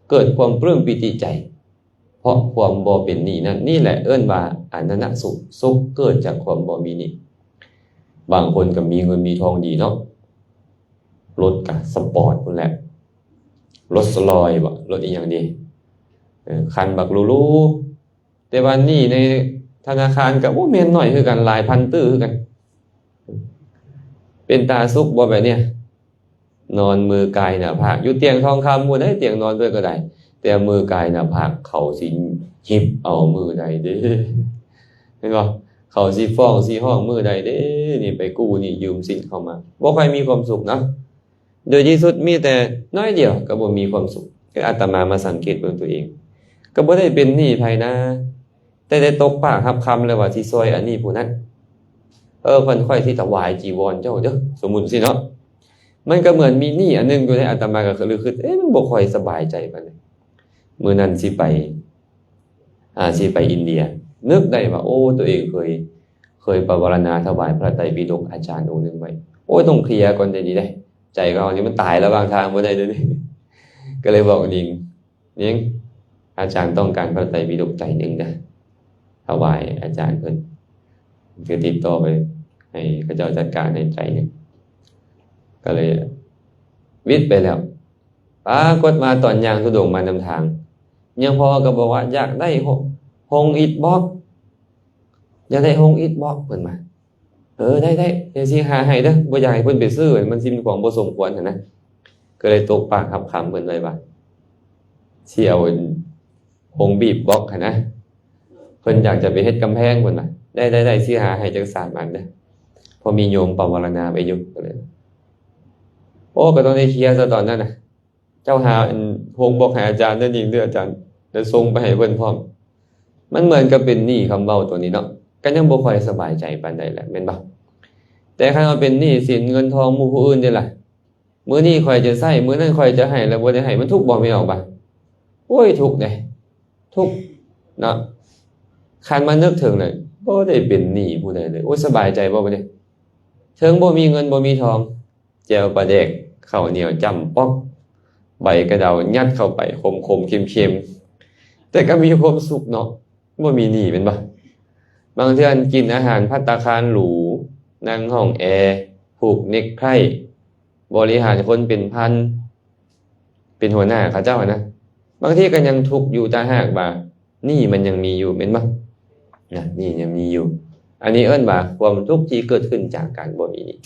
ເກີດຄວາມປຶ້ມປີຕິໃຈ ເພາະຄວາມບໍ່ເປັນໜີ້ນັ້ນ. ນີ້ແຫຼະເອີ້ນວ່າອານະນະສຸກ, ສຸກເກີດຈາກຄວາມບໍ່ມີໜີ້. ບາງຄົນກໍມີເງິນມີທອງດີເນາະ, ລົດກໍສະປອດພຸ້ນແຫຼະ, ໂຣລສ໌ຣອຍບໍ, ລົດອີ່ຫຍັງດີ, ເອີ ຄັນບັກຫຼູໆ. ແຕ່ວ່າໜີ້ໃນທະນາຄານກໍບໍ່ແມ່ນໜ້ອຍຄືກັນ, ຫຼາຍພັນຕື້ຄືກັນ. ເປັນຕາສຸກບໍ່ແບບນີ້? ນອນມືກາຍໜ້າຜາກ ຢູ່ຕຽງທອງຄຳພຸ້ນໃດ໋, ຕຽງນອນເພິ່ນກໍໄດ້, ແຕ່ມືກາຍໜ້າຜາກເຂົາຊິຫຍິບເອົາມື້ໃດເດ້, ເຫັນບໍ່? ເຂົາຊິຟ້ອງຊິຮ້ອງມື້ໃດເດ້, ນີ້ໄປກູ້ໜີ້ຢືມສິນເຂົາມາ, ບໍ່ຄ່ອຍມີຄວາມສຸກນະ. ໂດຍທີ່ສຸດມີແຕ່ໜ້ອຍດຽວກໍບໍ່ມີຄວາມສຸກ. ຄືອາດຕະມາມາສັງເກດເບິ່ງຕົວເອງ, ກໍບໍ່ໄດ້ເປັນໜີ້ໃຜນາ, ແຕ່ໄດ້ຕົກປາກຮັບຄຳແລ້ວວ່າຊິຊ່ອຍອັນນີ້ຜູ້ນັ້ນ. ເອີ ເພິ່ນ ຂ້ອຍຊິຖວາຍຈີວອນເຈົ້າເດີ, ສົມມຸດຊີ້ເນາະ. ມັນກໍເໝືອນມີໜີ້ອັນໜຶ່ງຢູ່ໃນອາດຕະມາກໍຄືຄິດ, ເອະ ມັນບໍ່ຄ່ອຍສະບາຍໃຈປານໃດ. ມື້ນັ້ນຊິໄປ ອ່າ ຊິໄປອິນເດຍ, ນຶກໄດ້ວ່າ ໂອ້ ຕົວເອງເຄີຍ ເຄີຍປະວາລະນາຖວາຍພະໄຕປິດົກອາຈານອົງໜຶ່ງໄວ້. ໂອ້ຍ ຕ້ອງເຄລຍກ່ອນເດນີ້ເດ້, ໃຈເຮົານີ້ມັນຕາຍລະຫວ່າງທາງບໍ່ໄດ້ເດນີ້. ກໍເລີຍບອກນິງ, ນິງ ອາຈານຕ້ອງການພະໄຕປິດົກໃຈໜຶ່ງເດີ, ຖວາຍອາຈານເພິ່ນ, ຄືຕິດຕໍ່ໄປໃຫ້ເຂົາເຈົ້າຈັດການໃຫ້ໃຈໜຶ່ງ. ກໍເລີຍວິດໄປແລ້ວ. ປາກົດມາຕອນຍ່າງທຸດົງມານຳທາງ, ຍາງພໍ່ກໍບອກວ່າ ຢາກໄດ້ ໂຮງອິດບລັອກ, ຢາກໄດ້ໂຮງອິດບລັອກ ເພິ່ນວ່າ. ເອີ ໄດ້ໆ ດຽວຊິຫາໃຫ້ເດີ, ບໍ່ຢາກໃຫ້ເພິ່ນໄປຊື້, ມັນຊິເປັນຂອງບໍ່ສົມຄວນຫັ້ນນະ. ກໍເລີຍຕົກປາກຮັບຄຳເພິ່ນໄວ້ວ່າ ຊິເອົາໂຮງບີບບລັອກຫັ້ນນະ, ເພິ່ນຢາກຈະໄປເຮັດກຳແພງ ເພິ່ນວ່າ. ໄດ້ໆໆ ຊິຫາໃຫ້ຈັກສາມອັນເດີ, ເພາະມີໂຍມປະວາລະນາໄວ້ຢູ່. ກໍເລີຍ ໂອ້ ກໍຕ້ອງໄດ້ເຄລຍຊະຕອນນັ້ນນະ. ເຈົ້າຫາອັນໂຮງບລັອກໃຫ້ອາຈານເດີ ຍິງເດີອາຈານ, ແລ້ວສົ່ງໄປໃຫ້ເພິ່ນພ້ອມ. ມັນເໝືອນກັບເປັນໜີ້ຄຳເວົ້າຕົວນີ້ເນາະ, ກໍຍັງບໍ່ຄ່ອຍສະບາຍໃຈປານໃດແຫຼະ ແມ່ນບໍ່? ແຕ່ຄັນວ່າເປັນໜີ້ສິນເງິນທອງໝູ່ຜູ້ອື່ນເດລະ, ມື້ນີ້ຂ້ອຍຈະໃຊ້ ມື້ນັ້ນຂ້ອຍຈະໃຫ້ ແລ້ວບໍ່ໄດ້ໃຫ້ ມັນທຸກບໍ່ ແມ່ນອອກບໍ່? ໂອ້ຍ ທຸກເດ້, ທຸກເນາະ. ຄັນມານຶກເຖິງແລ້ວ ບໍ່ໄດ້ເປັນໜີ້ຜູ້ໃດເລີຍ, ໂອ້ຍ ສະບາຍໃຈບໍ່ບັດນີ້? ເຖິງບໍ່ມີເງິນບໍ່ມີທອງ, ແຈ່ວປາແດກ ເຂົ້າໜຽວຈ້ຳປອກ ໃບກະເດົາຍັດເຂົ້າໄປ ຂົມໆ ເຄັມໆ ແຕ່ກໍມີຄວາມສຸກເນາະ, ບໍ່ມີໜີ້ແມ່ນບໍ່? ບາງເທື່ອກິນອາຫານພັດຕາຄານຫຼູ ນັ່ງຫ້ອງແອ ຜູກເນັກໄທ ບໍລິຫານຄົນເປັນພັນ ເປັນຫົວໜ້າເຂົາເຈົ້າຫັ້ນນະ, ບາງທີກໍຍັງທຸກຢູ່ ຖ້າຫາກວ່າ ໜີ້ມັນຍັງມີຢູ່ແມ່ນບໍ່? ນະ ໜີ້ຍັງມີຢູ່. ອັນນີ້ເອີ້ນວ່າຄວາມທຸກທີ່ເກີດຂຶ້ນຈາກການບໍ່ມີໜີ້.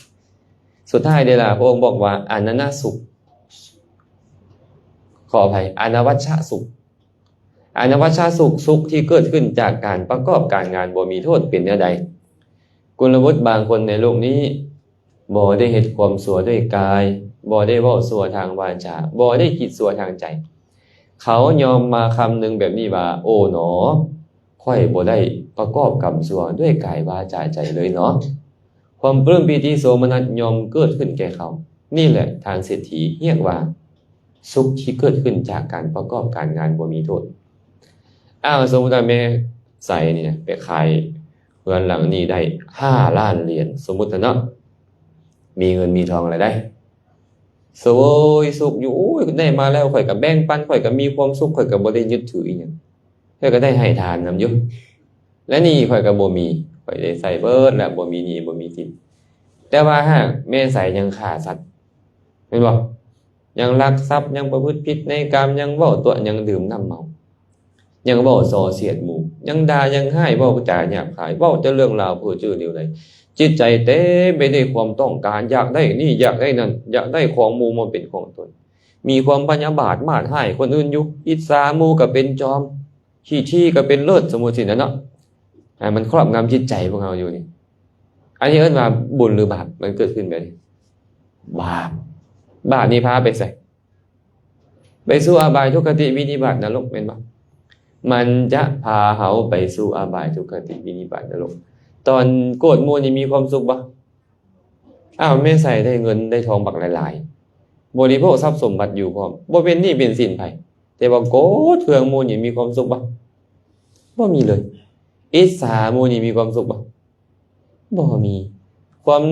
ສຸດທ້າຍເດລະ ພະອົງບອກວ່າ ອານະນະສຸກ, ຂໍອະໄພ ອານະວັດຊະສຸກ. ອານະວັດຊະສຸກ, ສຸກທີ່ເກີດຂຶ້ນຈາກການປະກອບການງານບໍ່ມີໂທດເປັນແນວໃດ? ກຸນລະບຸດບາງຄົນໃນໂລກນີ້ ບໍ່ໄດ້ເຮັດຄວາມຊົ່ວດ້ວຍກາຍ, ບໍ່ໄດ້ເວົ້າຊົ່ວທາງວາຈາ, ບໍ່ໄດ້ຄິດຊົ່ວທາງໃຈ. ເຂົາຍອມມາຄຳໜຶ່ງແບບນີ້ວ່າ, ໂອ້ໜໍ, ຂ້ອຍບໍ່ໄດ້ປະກອບກຳຊົ່ວດ້ວຍກາຍວາຈາໃຈເລີຍເນາະ. ຄວາມປຶ້ມປີຕິໂສມະນັດຍອມເກີດຂຶ້ນແກ່ເຂົາ. ນີ້ແຫຼະທ່ານເສດຖີຮຽກວ່າ ສຸກທີ່ເກີດຂຶ້ນຈາກການປະກອບການງານບໍ່ມີໂທດ. ອ້າວ ສົມມຸດວ່າແມ່ໃສນີ້ນະ ໄປຂາຍເຮືອນຫຼັງນີ້ໄດ້ຫ້າລ້ານຫຼຽນ, ສົມມຸດເນາະ, ມີເງິນມີທອງແລ້ວໄດ໋, ສະເຫວີຍສຸກຢູ່, ໂອ້ຍ ໄດ້ມາແລ້ວ ຂ້ອຍກໍແບ່ງປັນ, ຂ້ອຍກໍມີຄວາມສຸກ, ຂ້ອຍກໍບໍ່ໄດ້ຍຶດຖືອີ່ຫຍັງ, ຂ້ອຍກໍໄດ້ໃຫ້ທານນຳຢູ່, ແລະ ໜີ້ຂ້ອຍກໍບໍ່ມີ, ຂ້ອຍໄດ້ໃຊ້ເບິດແລ້ວ, ບໍ່ມີໜີ້ ບໍ່ມີສິນ. ແຕ່ວ່າຫາກແມ່ໃສຍັງຂ້າສັດ, ແມ່ນບໍ່? ຍັງລັກຊັບ, ຍັງປະພຶດຜິດໃນກາມ, ຍັງເວົ້າຕົວະ, ຍັງດື່ມນ້ຳເມົາ, ຍັງເວົ້າສໍ່ສຽດໝູ່, ຍັງດ່າ, ຍັງຮ້າຍ, ເວົ້າຈາຫຍາບຄາຍ, ເວົ້າແຕ່ເລື່ອງລາວເພີ້ເຈີເລວໄຫຼ. ຈິດໃຈເຕັມໄປດ້ວຍຄວາມຕ້ອງການ, ຢາກໄດ້ນີ້, ຢາກໄດ້ນັ້ນ, ຢາກໄດ້ຂອງໝູ່ມາເປັນຂອງຕົນ, ມີຄວາມພະຍາບາດ, ມາດຮ້າຍຄົນອື່ນຢູ່, ອິດສາໝູ່ກໍເປັນຈອມ, ຂີ້ຖີ່ກໍເປັນເລີດ, ສົມມຸດຊີ້ນະເນາະ. ອ່າ ມັນຄອບງຳຈິດໃຈພວກເຮົາຢູ່ນີ້. ອັນນີ້ເອີ້ນວ່າບຸນຫຼືບາບ? ມັນເກີດຂຶ້ນແບບນີ້. ບາບ. ບາບນີ້ພາໄປໃສ? ໄປສູ່ອະບາຍ, ທຸກຄະຕິ, ວິນິບາດ, ນະລົກ, ແມ່ນບໍ່? ມັນຈະພາເຮົາໄປສູ່ອະບາຍ, ທຸກຄະຕິ, ວິນິບາດ, ນະລົກ. ຕອນໂກດໝູ່ນີ້ມີຄວາມສຸກບໍ່? ອ້າວ ແມ່ໃສໄດ້ເງິນໄດ້ທອງບັກຫຼາຍໆ, ບໍລິໂພກຊັບສົມບັດຢູ່ພ້ອມ, ບໍ່ເປັນໜີ້ເປັນສິນໃຜ. ແຕ່ວ່າໂກດເຄືອງໝູ່ນີ້ມີຄວາມສຸກບໍ່? ບໍ່ມີເລີຍ. ອິດສາໝູ່ນີ້ມີຄວາມສຸກບໍ່? ບໍ່ມີ. ຄວາມ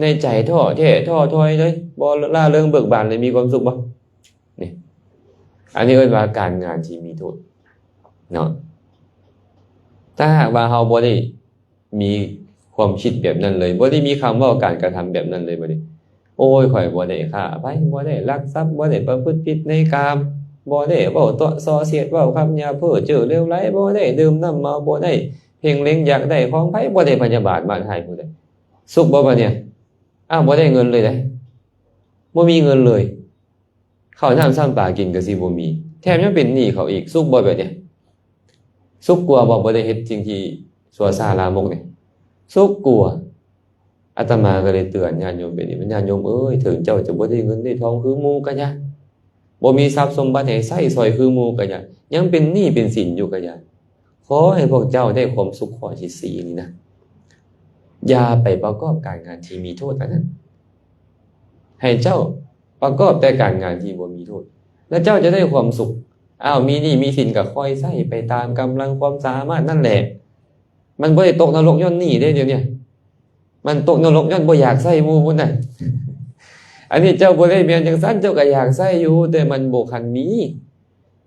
ໃນໃຈທໍ້ແທ້ທໍ້ຖອຍເລີຍ ບໍ່ລ່າເລີງເບີກບານເລີຍ ມີຄວາມສຸກບໍ່? ນີ້ ອັນນີ້ເອີ້ນວ່າການງານທີ່ມີໂທດເນາະ. ຖ້າຫາກວ່າເຮົາບໍ່ໄດ້ ມີຄວາມຄິດແບບນັ້ນເລີຍ ບໍ່ໄດ້ມີຄຳເວົ້າການກະທຳແບບນັ້ນເລີຍ ບັດນີ້ ໂອ້ຍ ຂ້ອຍບໍ່ໄດ້ຂ້າໃຜ ບໍ່ໄດ້ລັກຊັບ ບໍ່ໄດ້ປະພຶດຜິດໃນກາມ ບໍ່ໄດ້ເວົ້າຕົວະສໍ້ສຽດ ເວົ້າຄຳຫຍາບເພ້ອເຈີເລວໄຫຼ ບໍ່ໄດ້ດື່ມນ້ຳເມົາ ບໍ່ໄດ້ເພັ່ງເລັງຢາກໄດ້ຂອງໃຜ ບໍ່ໄດ້ພະຍາບາດມາດຮ້າຍຜູ້ໃດ ສຸກບໍ່ບັດນີ້? ອ້າວ ບໍ່ໄດ້ເງິນເລີຍເດ້ ບໍ່ມີເງິນເລີຍ. ເຂົ້ານ້ຳຊ້ຳປາກິນກໍຊິບໍ່ມີ ແຖມຍັງເປັນໜີ້ເຂົາອີກ ສຸກບໍ່ແບບນີ້? ສຸກກວ່າບໍ່ ບໍ່ໄດ້ເຮັດສິ່ງທີ່ຊົ່ວຊ້າລາມົກນີ້ ສຸກກວ່າ. ອາດຕະມາກໍເລີຍເຕືອນຍາດໂຍມແບບນີ້ ຍາດໂຍມເອີຍ ເຖິງເຈົ້າຈະບໍ່ໄດ້ເງິນໄດ້ທອງຄືໝູ່ກໍຢ່າ ບໍ່ມີຊັບສົມບັດໃຫ້ໃຊ້ສອຍຄືໝູ່ກໍຢ່າ ຍັງເປັນໜີ້ເປັນສິນຢູ່ກໍຢ່າ ຂໍໃຫ້ພວກເຈົ້າໄດ້ຄວາມສຸກຂໍ້ທີສີ່ນີ້ນະ ຢ່າໄປປະກອບການງານທີ່ມີໂທດອັນນັ້ນ ໃຫ້ເຈົ້າປະກອບແຕ່ການງານທີ່ບໍ່ມີໂທດ ແລ້ວເຈົ້າຈະໄດ້ຄວາມສຸກ. ອ້າວ ມີໜີ້ມີສິນກໍຄ່ອຍໃຊ້ໄປຕາມກຳລັງຄວາມສາມາດນັ້ນແຫຼະ ມັນບໍ່ໄດ້ຕົກນະລົກຍ້ອນໜີ້ເດ້ ດຽວນີ້ ມັນຕົກນະລົກຍ້ອນບໍ່ຢາກໃຊ້ໝູ່ພຸ້ນນະ. ອັນນີ້ເຈົ້າບໍ່ໄດ້ແມ່ນຈັ່ງຊັ້ນ ເຈົ້າກໍຢາກໃຊ້ຢູ່ ແຕ່ມັນບໍ່ຄັນມີ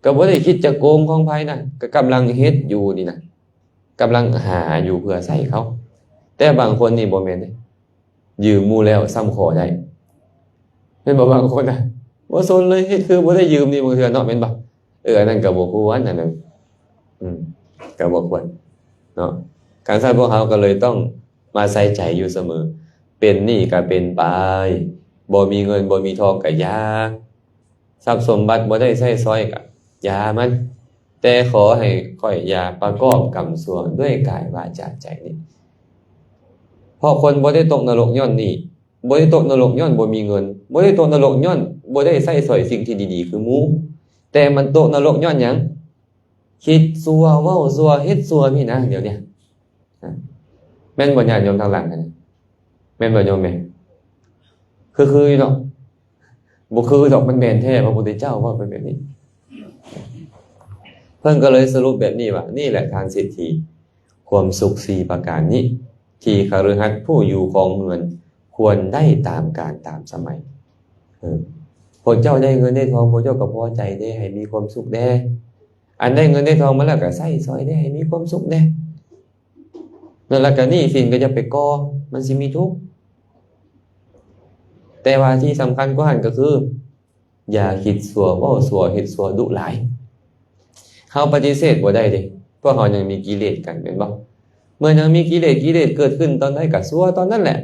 ກໍບໍ່ໄດ້ຄິດຈະໂກງຂອງໃຜນະ ກໍກຳລັງເຮັດຢູ່ນີ້ນະ ກຳລັງຫາຢູ່ເພື່ອໃຊ້ເຂົາ. ແຕ່ບາງຄົນນີ້ບໍ່ແມ່ນເດ້ ຢືມໝູ່ແລ້ວຊ້ຳຂໍໄດ້ ແມ່ນບໍ່? ບາງຄົນນະ ບໍ່ສົນເລີຍ ເຮັດຄືບໍ່ໄດ້ຢືມນີ້ ບາງເທື່ອເນາະ ແມ່ນບໍ່? ເອີ ອັນນັ້ນກໍບໍ່ຄວນ ອັນນັ້ນ ອືມ ກໍບໍ່ຄວນເນາະ. ການສັນພວກເຮົາກໍເລີຍຕ້ອງມາໃສ່ໃຈຢູ່ສະເໝີ ເປັນໜີ້ກໍເປັນໄປ ບໍ່ມີເງິນບໍ່ມີທອງກໍຢ່າ ຊັບສົມບັດບໍ່ໄດ້ໃຊ້ສອຍກໍຢ່າມັນ ແຕ່ຂໍໃຫ້ຂ້ອຍຢ່າປະກອບກຳຊົ່ວດ້ວຍກາຍ ວາຈາ ໃຈນີ້ ເພາະຄົນບໍ່ໄດ້ຕົກນະລົກຍ້ອນໜີ້ ບໍ່ໄດ້ຕົກນະລົກຍ້ອນບໍ່ມີເງິນ ບໍ່ໄດ້ຕົກນະລົກຍ້ອນບໍ່ໄດ້ໃຊ້ສອຍສິ່ງທີ່ດີໆຄືໝູ່ ແຕ່ມັນຕົກນະລົກຍ້ອນຫຍັງ? ຄິດຊົ່ວ ເວົ້າຊົ່ວ ເຮັດຊົ່ວນີ້ນະ ດຽວນີ້ ແມ່ນບໍ່ຍາດໂຍມທາງຫຼັງຫັ້ນ? ແມ່ນບໍ່ໂຍມແມ່? ຄືໆຢູ່ເນາະ ບໍ່ຄືດອກ ມັນແມ່ນແທ້ ພະພຸດທະເຈົ້າເວົ້າໄປແບບນີ້. ເພິ່ນກໍເລີຍສະຫຼຸບແບບນີ້ວ່າ ນີ້ແຫຼະທ່ານເສດຖີ ຄວາມສຸກສີ່ປະການນີ້ ທີ່ຄະລືຫັດຜູ້ຢູ່ຄອງເຮືອນຄວນໄດ້ຕາມການຕາມສະໄໝ. ເອີ ພວກເຈົ້າໄດ້ເງິນໄດ້ທອງ ພວກເຈົ້າກໍພໍໃຈແດ່ ໃຫ້ມີຄວາມສຸກແດ່ ອັນໄດ້ເງິນໄດ້ທອງມາແລ້ວກໍໃຊ້ສອຍແດ່ ໃຫ້ມີຄວາມສຸກແດ່. ນັ້ນລະ ກະໜີ້ສິນກໍຢ່າໄປກໍ່ ມັນຊິມີທຸກ. ແຕ່ວ່າທີ່ສຳຄັນກວ່າຫັ້ນກໍຄື ຢ່າຄິດຊົ່ວ ເວົ້າຊົ່ວ ເຮັດຊົ່ວດຸຫຼາຍ. ເຮົາປະຕິເສດບໍ່ໄດ້ເດ້ ພວກເຮົາຍັງມີກິເລດກັນ ແມ່ນບໍ່? ເມື່ອຍັງມີກິເລດ ກິເລດເກີດຂຶ້ນຕອນໃດກໍຊົ່ວຕອນນັ້ນແຫຼະ.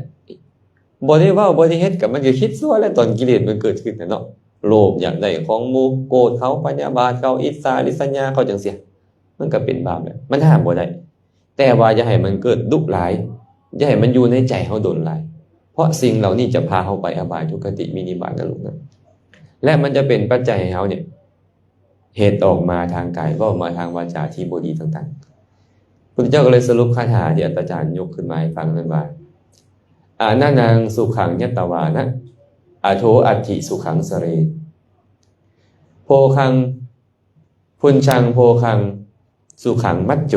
ບໍ່ໄດ້ເວົ້າ ບໍ່ໄດ້ເຮັດ ກໍມັນກໍຄິດຊົ່ວແຫຼະ ຕອນກິເລດມັນເກີດຂຶ້ນນະເນາະ. ໂລບ ຢາກໄດ້ຂອງໝູ່ ໂກດເຂົາ ພະຍາບາດເຂົາ ອິດສາລິດສະຍາເຂົາ ຈັ່ງຊີ້ ມັນກໍເປັນບາບແຫຼະ ມັນຫ້າມບໍ່ໄດ້. ແຕ່ວ່າຢ່າໃຫ້ມັນເກີດດຸຫຼາຍ ຢ່າໃຫ້ມັນຢູ່ໃນໃຈເຮົາດົນຫຼາຍ ເພາະສິ່ງເຫຼົ່ານີ້ຈະພາເຮົາໄປອະບາຍ ທຸກຄະຕິ ວິນິບາດ ນະລົກນະ ແລະ ມັນຈະເປັນປັດໄຈໃຫ້ເຮົານີ້ ເຮັດອອກມາທາງກາຍ ເວົ້າມາທາງວາຈາທີ່ບໍ່ດີຕ່າງໆ. ພຸດທະເຈົ້າກໍເລີຍສະຫຼຸບຄາຖາທີ່ອາຈານຍົກຂຶ້ນມາໃຫ້ຟັງນັ້ນວ່າ ອະນະນັງສຸຂັງຍັດຕະວານະ ອະໂທອັດຖິສຸຂັງສະເຣ ໂພຄັງ ພຸນຊັງໂພຄັງສຸຂັງມັດໂຈ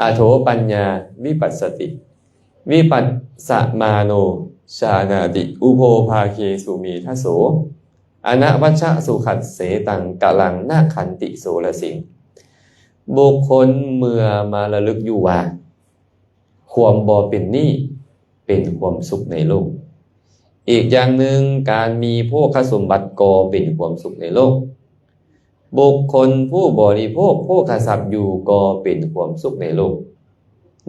ອະໂທປັນຍາວິປັດສະຕິ ວິປັດສະມາໂນ ຈານາຕິ ອຸໂພພາເຄສຸເມທະໂສ ອະນະວັດຊະສຸຂັດເສຕັງ ກະລັງນະຂັນຕິໂສລະສິງ. ບຸກຄົນເມື່ອມາລະລຶກຢູ່ວ່າ ຄວາມບໍ່ເປັນໜີ້ເປັນຄວາມສຸກໃນໂລກ. ອີກຢ່າງໜຶ່ງ, ການມີໂພຄະສົມບັດກໍເປັນຄວາມສຸກໃນໂລກ. ບຸກຄົນຜູ້ບໍລິໂພກໂພຄະຊັບຢູ່ກໍເປັນຄວາມສຸກໃນໂລກ.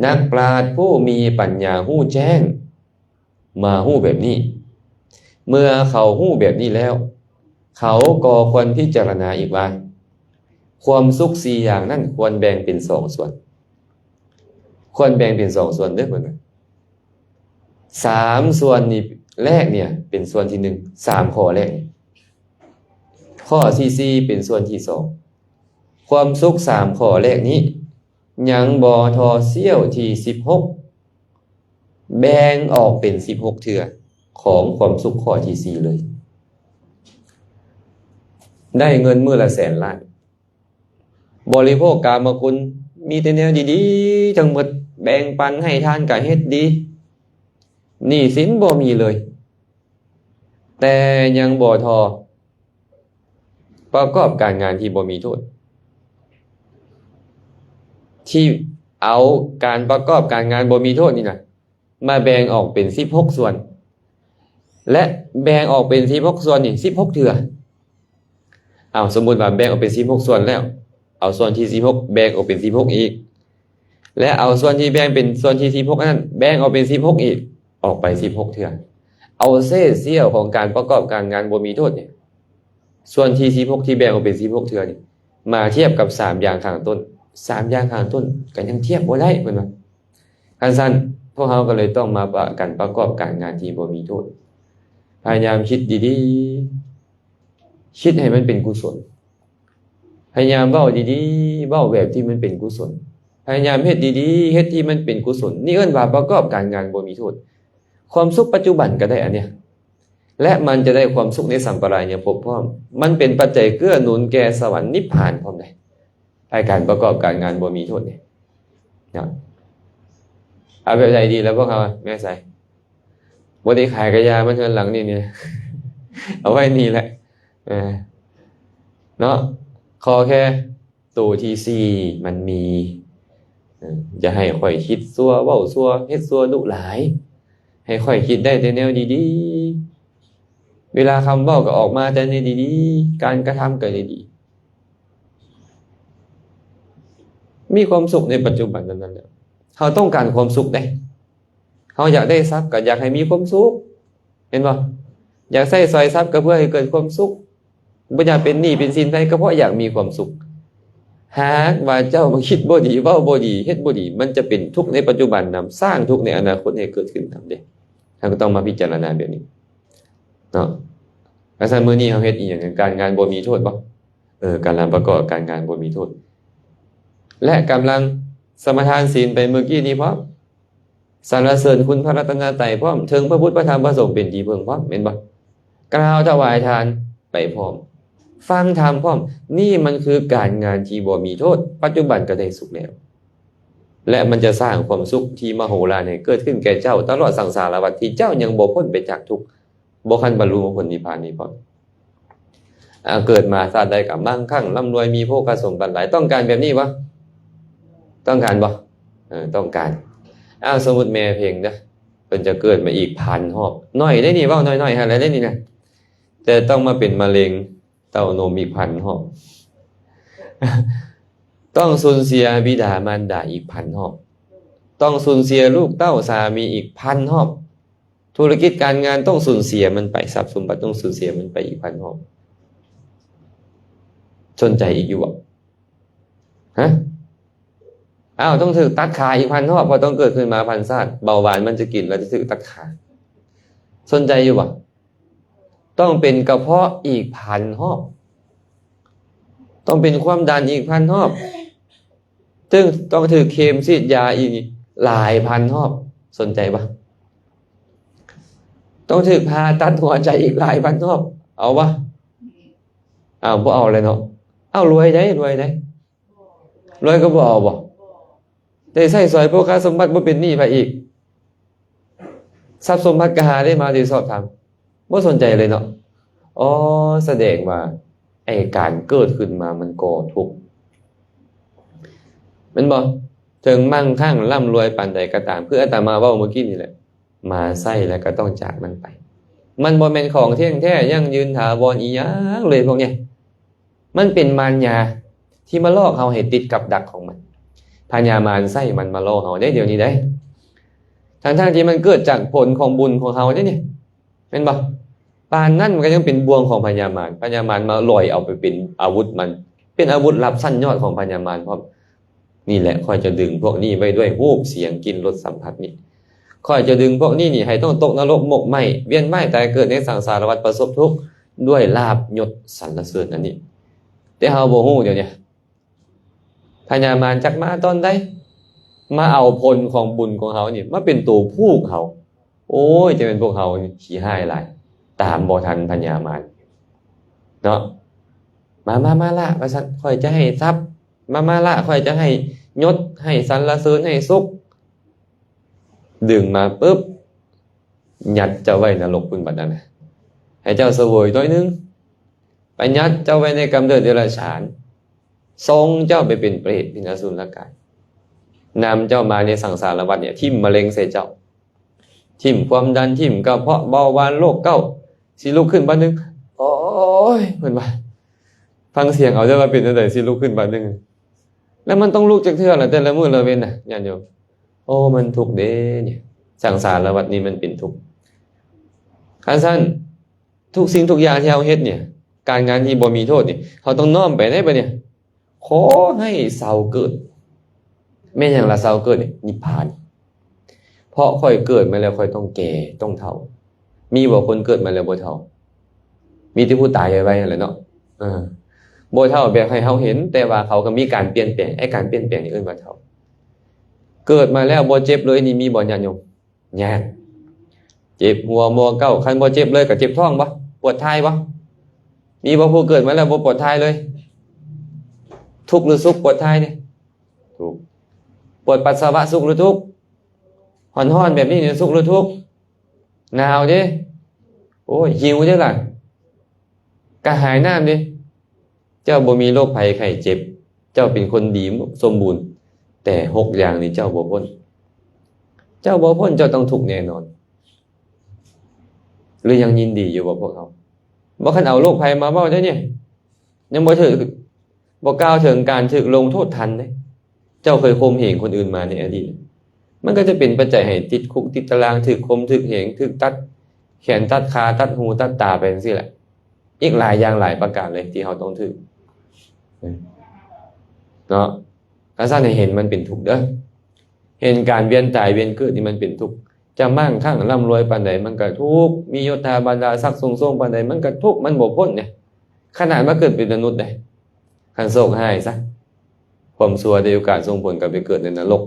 ນັກປາດຜູ້ມີປັນຍາຮູ້ແຈ້ງ ມາຮູ້ແບບນີ້. ເມື່ອເຂົາຮູ້ແບບນີ້ແລ້ວ, ເຂົາກໍຄວນພິຈາລະນາອີກວ່າ ຄວາມສຸກສີ່ຢ່າງນັ້ນຄວນແບ່ງເປັນສອງສ່ວນ. ຄວນແບ່ງເປັນສອງສ່ວນເດີ້ ເພິ່ນວ່າ. ສາມສ່ວນນີ້ແລກເນ່ຍ ເປັນສ່ວນທີໜຶ່ງ, ສາມຂໍ້ແລກນີ້. ຂໍ້ທີສີ່ເປັນສ່ວນທີສອງ. ຄວາມສຸກສາມຂໍ້ແລກນີ້ ຍັງບໍ່ທໍ່ສ່ຽວທີສິບຫົກ ແບ່ງອອກເປັນສິບຫົກເທື່ອຂອງຄວາມສຸກຂໍ້ທີສີ່ເລີຍ. ໄດ້ເງິນມື້ລະແສນລ້ານ, ບໍລິໂພກກາມະຄຸນ, ມີແຕ່ແນວດີໆທັງໝົດ, ແບ່ງປັນໃຫ້ທານກະເຮັດດີ, ໜີ້ສິນບໍ່ມີເລີຍ, ແຕ່ຍັງບໍ່ທໍ່ ປະກອບການງານທີ່ບໍ່ມີໂທດ, ທີ່ເອົາການປະກອບການງານບໍ່ມີໂທດນີ້ນະ ມາແບ່ງອອກເປັນສິບຫົກສ່ວນ ແລະ ແບ່ງອອກເປັນສິບຫົກສ່ວນນີ້ສິບຫົກເທື່ອ. ເອົາ ສົມມຸດວ່າແບ່ງອອກເປັນສິບຫົກສ່ວນແລ້ວ, ເອົາສ່ວນທີສິບຫົກແບ່ງອອກເປັນສິບຫົກອີກ, ແລະ ເອົາສ່ວນທີ່ແບ່ງເປັນສ່ວນທີສິບຫົກອັນນັ້ນ ແບ່ງອອກເປັນສິບຫົກອີກ, ອອກໄປສິບຫົກເທື່ອ. ເອົາເສດສ່ຽວຂອງການປະກອບການງານບໍ່ມີໂທດນີ້, ສ່ວນທີສິບຫົກທີ່ແບ່ງອອກເປັນສິບຫົກເທື່ອນີ້ ມາທຽບກັບສາມຢ່າງຂ້າງຕົ້ນ, ສາມຢ່າງຂ້າງຕົ້ນກໍຍັງທຽບບໍ່ໄດ້ ເພິ່ນວ່າ. ຄັນຊັ້ນ ພວກເຮົາກໍເລີຍຕ້ອງມາປະ ກັນປະກອບການງານທີ່ບໍ່ມີໂທດ. ພະຍາຍາມຄິດດີໆ, ຄິດໃຫ້ມັນເປັນກຸສົນ. ພະຍາຍາມເວົ້າດີໆ, ເວົ້າແບບທີ່ມັນເປັນກຸສົນ. ພະຍາຍາມເຮັດດີໆ, ເຮັດທີ່ມັນເປັນກຸສົນ. ນີ້ເອີ້ນວ່າປະກອບການງານບໍ່ມີໂທດ. ຄວາມສຸກປັດຈຸບັນກໍໄດ້ອັນເນີ້ຍ ແລະ ມັນຈະໄດ້ຄວາມສຸກໃນສຳປະລາຍະພົບພ້ອມ. ມັນເປັນປັດໄຈເກື້ອໜູນແກ່ສະຫວັນນິບພານພ້ອມເດ້. ໃນການປະກອບການງານບໍ່ມີໂທດນີ້ເນາະ. ເອົາແບບໃດດີລະພວກເຮົາ? ແມ່ໃສ? ບໍ່ໄດ້ຂາຍກະຢ່າ, ມັນເຮືອນຫຼັງນີ້ນີ້ ເອົາໄວ້ນີ້ແຫຼະ ເອີ ເນາະ. ຂໍແຄ່ໂຕທີສີ່ມັນມີ. ເອີ ຢ່າໃຫ້ຂ້ອຍຄິດຊົ່ວ, ເວົ້າຊົ່ວ, ເຮັດຊົ່ວດຸຫຼາຍ. ໃຫ້ຂ້ອຍຄິດໄດ້ແຕ່ແນວດີໆ. ເວລາຄຳເວົ້າກໍອອກມາແຕ່ແນວດີໆ, ການກະທຳກໍດີໆ. ມີຄວາມສຸກໃນປັດຈຸບັນນັ້ນແຫຼະ. ເຮົາຕ້ອງການຄວາມສຸກເດ້. ເຮົາຢາກໄດ້ຊັບກໍຢາກໃຫ້ມີຄວາມສຸກ, ເຫັນບໍ່? ຢາກໃຊ້ສອຍຊັບກໍເພື່ອໃຫ້ເກີດຄວາມສຸກ, ບໍ່ຢາກເປັນໜີ້ເປັນສິນໃຜ ກໍເພາະຢາກມີຄວາມສຸກ. ຫາກວ່າເຈົ້າມາຄິດບໍ່ດີ, ເວົ້າບໍ່ດີ, ເຮັດບໍ່ດີ, ມັນຈະເປັນທຸກໃນປັດຈຸບັນນຳ, ສ້າງທຸກໃນອະນາຄົດໃຫ້ເກີດຂຶ້ນນຳເດ້. ເຮົາກໍຕ້ອງມາພິຈາລະນາແບບນີ້ເນາະ. ວ່າຊັ້ນ ມື້ນີ້ເຮົາເຮັດອີ່ຫຍັງ? ການງານບໍ່ມີໂທດບໍ່? ເອີ ການລະປະກອບການງານບໍ່ມີໂທດ ແລະ ກຳລັງສະມາທານສິນໄປເມື່ອກີ້ນີ້ພ້ອມ, ສັນລະເສີນຄຸນພະລັດຕະນະໄຕພ້ອມ, ເຖິງພະພຸດ ພະທຳ ພະສົງເປັນທີ່ເພິ່ງພ້ອມ, ແມ່ນບໍ່? ກ່າວຖວາຍທານໄປພ້ອມ, ຟັງທຳພ້ອມ. ນີ້ມັນຄືການງານທີ່ບໍ່ມີໂທດ, ປັດຈຸບັນກໍໄດ້ສຸກແລ້ວ ແລະ ມັນຈະສ້າງຄວາມສຸກທີ່ມະໂຫລານໃຫ້ເກີດຂຶ້ນແກ່ເຈົ້າຕະຫຼອດສັງສາລະວັດທີ່ເຈົ້າຍັງບໍ່ພົ້ນໄປຈາກທຸກ. ບໍ່ຄັນບັນລຸມາຜົນນິບພານນີ້ພ້ອມ. ອາ ເກີດມາຊາດໃດກໍມັ່ງຄັ່ງ ລ່ຳລວຍ ມີໂພຄະສົມບັດຫຼາຍ. ຕ້ອງການແບບນີ້ບໍ່? ຕ້ອງການບໍ່? ເອີ ຕ້ອງການ. ອາ ສົມມຸດແມ່ເພັງເດີ ເພິ່ນຈະເກີດມາອີກພັນຮອບ. ໜ້ອຍເດ້ນີ້, ເວົ້າໜ້ອຍໆ ຫັ້ນແຫຼະເດ້ນີ້ນະ. ແຕ່ຕ້ອງມາເປັນມະເຮັງເຕົ້ານົມອີກພັນຮອບ. ຕ້ອງສູນເສຍບິດາມານດາອີກພັນຮອບ. ຕ້ອງສູນເສຍລູກເຕົ້າສາມີອີກພັນຮອບ. ທຸລະກິດການງານຕ້ອງສູນເສຍມັນໄປ, ຊັບສົມບັດຕ້ອງສູນເສຍມັນໄປອີກພັນຮອບ. ສົນໃຈອີກຢູ່ບໍ່? ຮະ? ອ້າວ, ຕ້ອງຖືກຕັດຂາອີກພັນຮອບ, ເພາະຕ້ອງເກີດຂຶ້ນມາພັນຊາດ, ເບົາຫວານມັນຈະກິນແລ້ວຈະຖືກຕັດຂາ. ສົນໃຈຢູ່ບໍ່? ຕ້ອງເປັນກະເພາະອີກພັນຮອບ, ຕ້ອງເປັນຄວາມດັນອີກພັນຮອບ. ເຊິ່ງຕ້ອງຖືກເຂັມສີດຢາອີກຫຼາຍພັນຮອບ. ສົນໃຈບໍ່? ຕ້ອງຖືກຜ່າຕັດຫົວໃຈອີກຫຼາຍພັນຮອບ. ເອົາບໍ່? ອ້າວ, ບໍ່ເອົາແລ້ວເນາະ. ເອົາ, ລວຍໄດ໋, ລວຍໄດ໋. ລວຍກໍບໍ່ເອົາບໍ່? ໄດ້ໃຊ້ສອຍໂພຄະສົມບັດ, ບໍ່ເປັນໜີ້ໃຜອີກ. ຊັບສົມບັດກໍຫາໄດ້ມາໂດຍຊອບທຳ, ບໍ່ສົນໃຈເລີຍເນາະ. ອໍ ສະແດງວ່າໄອ້ການເກີດຂຶ້ນມາມັນກໍ່ທຸກ ແມ່ນບໍ່? ເຖິງມັ່ງຄັ່ງ ລ່ຳລວຍປານໃດກໍຕາມ, ຄືອາດຕະມາເວົ້າເມື່ອກີ້ນີ້ແຫຼະ, ມາໃຊ້ແລ້ວກໍຕ້ອງຈາກມັນໄປ. ມັນບໍ່ແມ່ນຂອງທ່ຽງແທ້, ຢັ້ງຢືນ, ຖາວອນອີ່ຫຍັງເລີຍພວກນີ້. ມັນເປັນມານຍາທີ່ມາຫຼອກເຮົາໃຫ້ຕິດກັບດັກຂອງມັນ. ພະຍາມານໃຊ້ມັນມາຫຼອກເຮົາໄດ໋ດຽວນີ້ໄດ໋, ທັງໆທີ່ມັນເກີດຈາກຜົນຂອງບຸນຂອງເຮົາເດ້ນີ້, ແມ່ນບໍ່? ປານນັ້ນມັນກໍຍັງເປັນບ່ວງຂອງພະຍາມານ, ພະຍາມານມາຫຼອຍເອົາໄປເປັນອາວຸດມັນ, ເປັນອາວຸດລັບຊັ້ນຍອດຂອງພະຍາມານພ້ອມ. ນີ້ແຫຼະ ຂ້ອຍຈະດຶງພວກນີ້ໄວ້ດ້ວຍຮູບ, ສຽງ, ກິ່ນ, ລົດ, ສຳຜັດນີ້. ຂ້ອຍຈະດຶງພວກນີ້ນີ້ໃຫ້ຕ້ອງຕົກນະລົກໝົກໄໝ້, ວຽນວ່າຍຕາຍເກີດໃນສັງສາລະວັດ, ປະສົບທຸກດ້ວຍລາບຍົດສັນລະເສີນອັນນີ້. ແຕ່ເຮົາບໍ່ຮູ້ດຽວນີ້ ພະຍາມານຈັກມາຕອນໃດ, ມາເອົາຜົນຂອງບຸນຂອງເຮົານີ້ມາເປັນໂຕຜູກເຮົາ. ໂອ້ຍ ຈະແມ່ນພວກເຮົາຂີ້ຮ້າຍຫຼາຍ, ຕາມບໍ່ທັນພະຍາມານເນາະ. ມາ ມາ ມາລະ ວ່າຊັ້ນ ຂ້ອຍຈະໃຫ້ຊັບ ມາ ມາລະ ຂ້ອຍຈະໃຫ້ຍົດ ໃຫ້ສັນລະເສີນ ໃຫ້ສຸກ. ດຶງມາປຶບ ຍັດເຈົ້າໄວ້ນະລົກພຸ້ນບັດນັ້ນນະ ໃຫ້ເຈົ້າສະເຫວີຍໜ້ອຍໜຶ່ງ ໄປຍັດເຈົ້າໄວ້ໃນກຳເນີດເດຍລະສານ ສົ່ງເຈົ້າໄປເປັນເປດ ເປັນອະສຸລະກາຍ ນຳເຈົ້າມາໃນສັງສາລະວັດນີ້ ຖິ້ມມະເລັງໃສ່ເຈົ້າ ຖິ້ມຄວາມດັນ ຖິ້ມກະເພາະ ເບົາຫວານ ໂລກເກົ້າ ຊິລຸກຂຶ້ນບາດໜຶ່ງ ໂອ້ຍ ເພິ່ນວ່າ ຟັງສຽງເອົາເດີ້ ວ່າເປັນຈັ່ງໃດ ຊິລຸກຂຶ້ນບາດໜຶ່ງ ແລ້ວມັນຕ້ອງລຸກຈັກເທື່ອລະ ແຕ່ລະມື້ລະເວັນນະ ຍາດໂຍມ. ໂອ້ ມັນທຸກເດ້ນີ້ ສັງສາລະວັດນີ້ມັນເປັນທຸກ. ຄັນຊັ້ນ ທຸກສິ່ງທຸກຢ່າງທີ່ເຮົາເຮັດນີ້ ການງານທີ່ບໍ່ມີໂທດນີ້ ເຮົາຕ້ອງນ້ອມໄປໃດບັດນີ້ ຂໍໃຫ້ເຊົາເກີດ. ແມ່ນຫຍັງລະເຊົາເກີດນີ້? ນິບພານ. ເພາະຂ້ອຍເກີດມາແລ້ວ ຂ້ອຍຕ້ອງແກ່ ຕ້ອງເຖົ້າ. ມີບໍ່ຄົນເກີດມາແລ້ວບໍ່ເຖົ້າ? ມີແຕ່ຜູ້ຕາຍໄວໆຫັ້ນແຫຼະເນາະ. ເອີ ບໍ່ເຖົ້າແບບໃຫ້ເຮົາເຫັນ ແຕ່ວ່າເຂົາກໍມີການປ່ຽນແປງ. ໄອ້ການປ່ຽນແປງນີ້ເອີ້ນວ່າເຖົ້າ. ເກີດມາແລ້ວບໍ່ເຈັບເລີຍນີ້ ມີບໍ່ຍາດໂຍມ? ຍາກ. ເຈັບຫົວໝໍເກົ້າ ຄັນບໍ່ເຈັບເລີຍກໍເຈັບທ້ອງບໍ່? ປວດຖ່າຍບໍ່? ມີບໍ່ຜູ້ເກີດມາແລ້ວບໍ່ປວດຖ່າຍເລີຍ? ທຸກຫຼືສຸກປວດຖ່າຍນີ້? ທຸກ. ປວດປັດສະວະສຸກຫຼືທຸກ? ຮ້ອນໆແບບນີ້ນີ້ສຸກຫຼືທຸກ? ໜາວເດ້. ໂອ້ຍ ຫິວເດ້ລະ. ກະຫາຍນ້ຳເດ້. ເຈົ້າບໍ່ມີໂລກໄພໄຂ້ເຈັບ. ເຈົ້າເປັນຄົນດີສົມບູນ. ແຕ່ຫົກຢ່າງນີ້ເຈົ້າບໍ່ພົ້ນ. ເຈົ້າບໍ່ພົ້ນ ເຈົ້າຕ້ອງທຸກແນ່ນອນ. ຫຼືຍັງຍິນດີຢູ່ບໍ່ພວກເຮົາ? ບໍ່ ຄັນເອົາໂລກໄພມາເວົ້າໄດ້ນີ້ ຍັງບໍ່ຖືກ ບໍ່ກ່າວເຖິງການຖືກລົງໂທດທັນເດ້. ເຈົ້າເຄີຍຂົ່ມເຫງຄົນອື່ນມາໃນອະດີດ ມັນກໍຈະເປັນປັດໄຈໃຫ້ຕິດຄຸກຕິດຕາລາງ ຖືກຂົ່ມຖືກເຫງ ຖືກຕັດແຂນຕັດຂາ ຕັດຫູຕັດຕາໄປຈັ່ງຊີ້ແຫຼະ. ອີກຫຼາຍຢ່າງຫຼາຍປະການເລີຍທີ່ເຮົາຕ້ອງຖືກເນາະ. ຄັນຊັ້ນໃຫ້ເຫັນມັນເປັນທຸກເດີ້. ເຫັນການວຽນຕາຍວຽນເກີດນີ້ມັນເປັນທຸກ. ຈະໝັ່ງຄັ່ງລ່ຳລວຍປານໃດມັນກໍທຸກ, ມີຍົດຖາບັນດາສັກສູງສົ່ງປານໃດມັນກໍທຸກ, ມັນບໍ່ພົ້ນເດ້. ຂະໜາດມາເກີດເປັນມະນຸດເດ້, ຄັນໂຊກຮ້າຍຊະ, ຄວາມຊົ່ວໄດ້ໂອກາດສົ່ງຜົນກັບໄປເກີດໃນນະລົກ,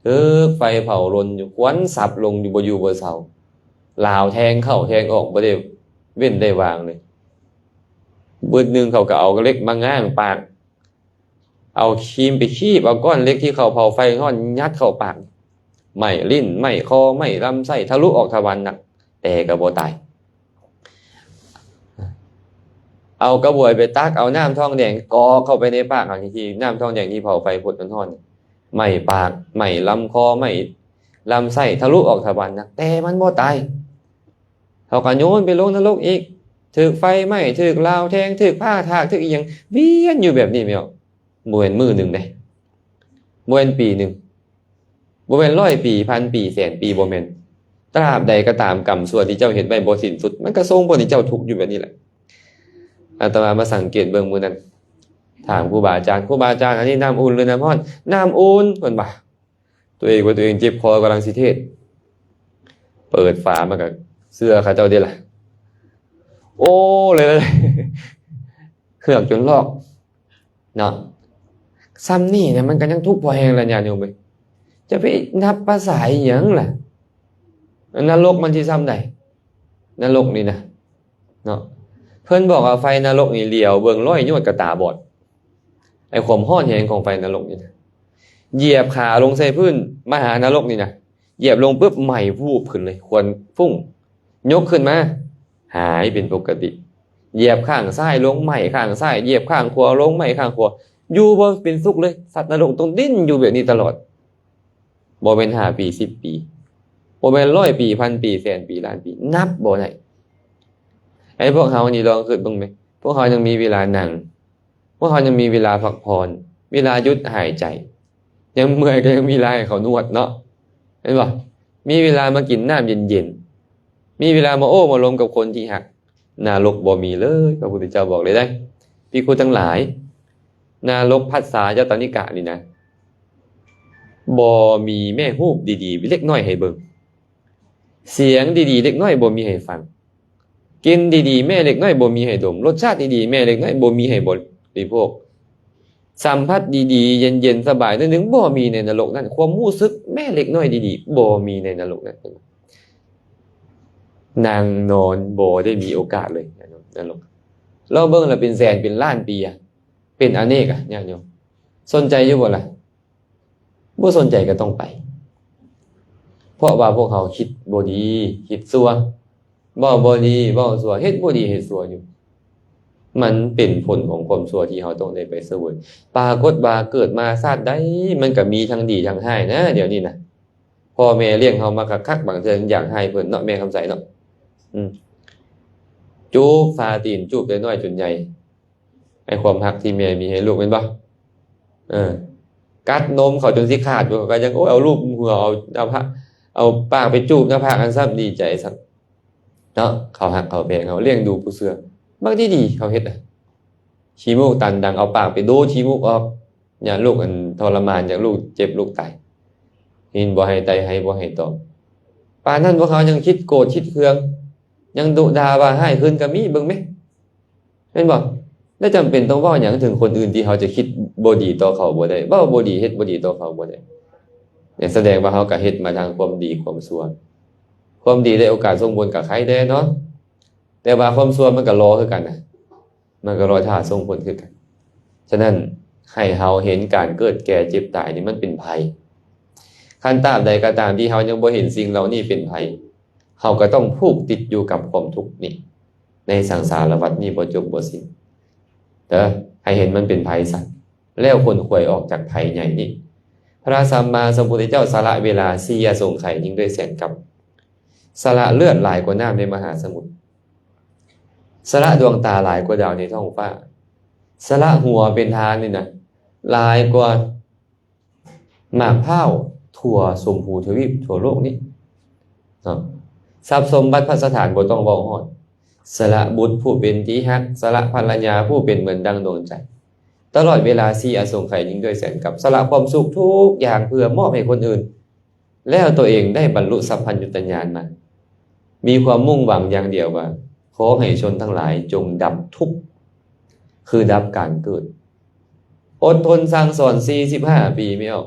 ຖືກໄຟເຜົາລົນຢູ່, ຄວັນສັບລົງຢູ່ ບໍ່ຢູ່ບໍ່ເຊົາ, ລາວແທງເຂົ້າແທງອອກ ບໍ່ໄດ້ເວັ້ນໄດ້ວາງເລີຍ. ບຶດໜຶ່ງເຂົາກໍເອົາເຫຼັກມາຫງ່າງປາກ, ເອົາຄີມໄປຄີບເອົາກ້ອນເຫຼັກທີ່ເຂົາເຜົາໄຟຮ້ອນຍັດເຂົ້າປາກ, ໄໝ້ລີ້ນ ໄໝ້ຄໍ ໄໝ້ລຳໄສ້ ທະລຸອອກທະວານໜັກ, ແຕ່ກໍບໍ່ຕາຍ. ເອົາກະບວຍໄປຕັກເອົານ້ຳທອງແດງກອກເຂົ້າໄປໃນປາກ ທີ່ນ້ຳທອງແດງທີ່ເຜົາໄຟພົດມັນຮ້ອນ, ໄໝ້ປາກ ໄໝ້ລຳຄໍ ໄໝ້ລຳໄສ້ ທະລຸອອກທະວານໜັກ, ແຕ່ມັນບໍ່ຕາຍ. ເຂົາກໍໂຍນໄປລົງນະລົກອີກ, ຖືກໄຟໄໝ້ ຖືກລາວແທງ ຖືກພ້າຖາກ ຖືກອີ່ຫຍັງ, ວຽນຢູ່ແບບນີ້ແມ່ນບໍ່? ບໍ່ແມ່ນມື້ໜຶ່ງເດ້, ບໍ່ແມ່ນປີໜຶ່ງ, ບໍ່ແມ່ນຮ້ອຍປີ ພັນປີ ແສນປີ, ບໍ່ແມ່ນ. ຕາບໃດກໍຕາມ ກຳຊົ່ວທີ່ເຈົ້າເຮັດໄວ້ບໍ່ສິ້ນສຸດ ມັນກໍສົ່ງຜົນໃຫ້ເຈົ້າທຸກຢູ່ແບບນີ້ແຫຼະ. ອາດຕະມາມາສັງເກດເບິ່ງມື້ນັ້ນ, ຖາມຄູບາອາຈານ, ຄູບາອາຈານ ອັນນີ້ນ້ຳອຸ່ນຫຼືນ້ຳຮ້ອນ? ນ້ຳອຸ່ນ, ເພິ່ນວ່າ. ຕົວເອງວ່າຕົວເອງເຈັບຄໍກຳລັງຊິເທດ, ເປີດຝາມາກໍເສື້ອເຂົາເຈົ້າເດ້ລະ, ໂອ້ ເລີຍ ເຂືອກຈົນລອກເນາະ. ຊ່ຳນີ້ນະ ມັນກໍຍັງທຸກພໍແຮງລະ ຍາດໂຍມເອີຍ, ຈະໄປນັບພາສາອີ່ຫຍັງລະ? ນະລົກມັນຊິຊ່ຳໃດ? ນະລົກນີ້ນະເນາະ, ເພິ່ນບອກວ່າໄຟນະລົກນີ້ຫຼຽວເບິ່ງຮ້ອຍຍອດກໍຕາບອດ. ໄອ້ຄວາມຮ້ອນແຮງຂອງໄຟນະລົກນີ້ນະ, ຢຽບຂາລົງໃສ່ພື້ນມະຫານະລົກນີ້ນະ, ຢຽບລົງປຶບ ໄໝ້ວູບຂຶ້ນເລີຍ, ຄວັນຟຸ້ງ, ຍົກຂຶ້ນມາ ຫາຍເປັນປົກກະຕິ. ຢຽບຂ້າງຊ້າຍລົງ ໄໝ້ຂ້າງຊ້າຍ, ຢຽບຂ້າງຂວາລົງ ໄໝ້ຂ້າງຂວາ, ຢູ່ບໍ່ເປັນສຸກເລີຍ. ສັດນະລົກຕ້ອງດີ້ນຢູ່ແບບນີ້ຕະຫຼອດ. ບໍ່ແມ່ນຫ້າປີ ສິບປີ, ບໍ່ແມ່ນຮ້ອຍປີ ພັນປີ ແສນປີ ລ້ານປີ, ນັບບໍ່ໄດ້. ໃຫ້ພວກເຮົານີ້ລອງຄິດເບິ່ງແມ, ພວກເຮົາຍັງມີເວລານັ່ງ, ພວກເຮົາຍັງມີເວລາພັກຜ່ອນ, ເວລາຢຸດຫາຍໃຈ, ຍັງເມື່ອຍກໍຍັງມີເວລາໃຫ້ເຂົານວດເນາະ, ເຫັນບໍ່? ມີເວລາມາກິນນ້ຳເຢັນໆ, ມີເວລາມາໂອ້ມາລົມກັບຄົນທີ່ຮັກ. ນະລົກບໍ່ມີເລີຍ, ພະພຸດທະເຈົ້າບອກເລີຍເດ້, ພິກຂຸທັງຫຼາຍ, ນະລົກພັດສາຍະຕະນິກະນີ້ນະ, ບໍ່ມີແມ່ຮູບດີໆເລັກນ້ອຍໃຫ້ເບິ່ງ, ສຽງດີໆເລັກນ້ອຍບໍ່ມີໃຫ້ຟັງ, ກິ່ນດີໆແມ່ເລັກນ້ອຍບໍ່ມີໃຫ້ດົມ, ລົດຊາດດີໆແມ່ເລັກນ້ອຍບໍ່ມີໃຫ້ບໍລິໂພກ. ສຳຜັດດີໆ ເຢັນໆ ສະບາຍໜ້ອຍໜຶ່ງ ບໍ່ມີໃນນະລົກນັ້ນ. ຄວາມຮູ້ສຶກແມ້ເລັກນ້ອຍດີໆ ບໍ່ມີໃນນະລົກນັ້ນ. ນັ່ງນອນບໍ່ໄດ້ມີໂອກາດເລີຍ ນະລົກ. ລອງເບິ່ງລະ ເປັນແສນເປັນລ້ານປີອະ ເປັນອະເນກອະ ຍາດໂຍມ ສົນໃຈຢູ່ບໍ່ລະ? ບໍ່ສົນໃຈກໍຕ້ອງໄປ ເພາະວ່າພວກເຮົາຄິດບໍ່ດີ ຄິດຊົ່ວ ເວົ້າບໍ່ດີ ເວົ້າຊົ່ວ ເຮັດບໍ່ດີ ເຮັດຊົ່ວຢູ່ ມັນເປັນຜົນຂອງຄວາມຊົ່ວທີ່ເຮົາຕ້ອງໄດ້ໄປສະເຫວີຍ. ປາກົດວ່າເກີດມາຊາດໃດ ມັນກໍມີທັງດີທັງຮ້າຍນະ ດຽວນີ້ນະ. ພໍ່ແມ່ລ້ຽງເຮົາມາຄັກໆ ບາງເທື່ອຢາກຮ້າຍເພິ່ນເນາະ ແມ່ຄຳໃສເນາະ. ອືມ ຈູບຝາຕີນ ຈູບແຕ່ນ້ອຍຈົນໃຫຍ່ ໃຫ້ຄວາມຮັກທີ່ແມ່ມີໃຫ້ລູກແມ່ນບໍ່? ເອີ ກັດນົມເຂົາຈົນຊິຂາດຢູ່ ເຂົາກໍຍັງ ໂອ້ຍ ເອົາລູບຫົວ ເອົາ ເອົາພະ ເອົາປາກໄປຈູບໜ້າຜາກຫັ້ນຊ້ຳ ດີໃຈຊ້ຳເນາະ. ເຂົາຮັກເຂົາແພງເຮົາ ລ້ຽງດູຜູ້ເຊື່ອ ມັກດີໆ ເຂົາເຮັດນະ. ຂີ້ມູກຕັນດັງ ເອົາປາກໄປດູດຂີ້ມູກອອກ ຢ້ານລູກອັນທໍລະມານ ຢ້ານລູກເຈັບລູກຕາຍ ເຫັນບໍ່ໃຫ້ໄຕ ໃຫ້ບໍ່ໃຫ້ຕອບ. ປານນັ້ນພວກເຮົາຍັງຄິດໂກດຄິດເຄືອງ ຍັງດຸດ່າວ່າຮ້າຍຄືນກໍມີ ເບິ່ງແມ ແມ່ນບໍ່? ແລ້ວຈຳເປັນຕ້ອງເວົ້າຫຍັງເຖິງຄົນອື່ນທີ່ເຮົາຈະຄິດບໍ່ດີຕໍ່ເຂົາບໍ່ໄດ້ ເວົ້າບໍ່ດີ ເຮັດບໍ່ດີຕໍ່ເຂົາບໍ່ໄດ້? ແມ່ນສະແດງວ່າເຮົາກໍເຮັດມາທັງຄວາມດີຄວາມຊົ່ວ. ຄວາມດີໄດ້ໂອກາດສົ່ງຜົນກໍໄຄແດ່ເນາະ ແຕ່ວ່າຄວາມຊົ່ວມັນກໍລໍຄືກັນນະ ມັນກໍລໍຖ້າສົ່ງຜົນຄືກັນ. ສະນັ້ນ ໃຫ້ເຮົາເຫັນການເກີດແກ່ເຈັບຕາຍນີ້ມັນເປັນໄພ. ຄັນຕາບໃດກໍຕາມທີ່ເຮົາຍັງບໍ່ເຫັນສິ່ງເຫຼົ່ານີ້ເປັນໄພ ເຮົາກໍຕ້ອງຜູກຕິດຢູ່ກັບຄວາມທຸກນີ້ ໃນສັງສາລະວັດນີ້ບໍ່ຈົບບໍ່ສິ້ນເດີ. ໃຫ້ເຫັນມັນເປັນໄພຊະ ແລ້ວຂົນຂວາຍອອກຈາກໄພໃຫຍ່ນີ້. ພະສຳມາສຳພຸດທະເຈົ້າສະຫຼະເວລາສີ່ອະສົງໄຂຍິ່ງດ້ວຍແສນກັບ ສະຫຼະເລືອດຫຼາຍກວ່ານ້ຳໃນມະຫາສະໝຸດ ສະຫຼະດວງຕາຫຼາຍກວ່າດາວໃນທ້ອງຟ້າ ສະຫຼະຫົວເປັນທານນີ້ນະ ຫຼາຍກວ່າໝາກພ້າວທົ່ວຊົມພູທະວີບ ທົ່ວໂລກນີ້ເນາະ. ຊັບສົມບັດພັດສະຖານບໍ່ຕ້ອງເວົ້າຮອດ ສະຫຼະບຸດຜູ້ເປັນທີ່ຮັກ ສະຫຼະພັນລະຍາຜູ້ເປັນເໝືອນດັ່ງດວງໃຈ ຕະຫຼອດເວລາສີ່ອະສົງໄຂຍິ່ງດ້ວຍແສນກັບ ສະຫຼະຄວາມສຸກທຸກຢ່າງເພື່ອມອບໃຫ້ຄົນອື່ນ ແລ້ວຕົວເອງໄດ້ບັນລຸສັບພັນຍຸດຕະຍານມາ ມີຄວາມມຸ່ງຫວັງຢ່າງດຽວວ່າ ຂໍໃຫ້ຊົນທັງຫຼາຍຈົ່ງດັບທຸກ ຄືດັບການເກີດ. ອົດທົນສັ່ງສອນສີ່ສິບຫ້າປີ ແມ່ນບໍ່?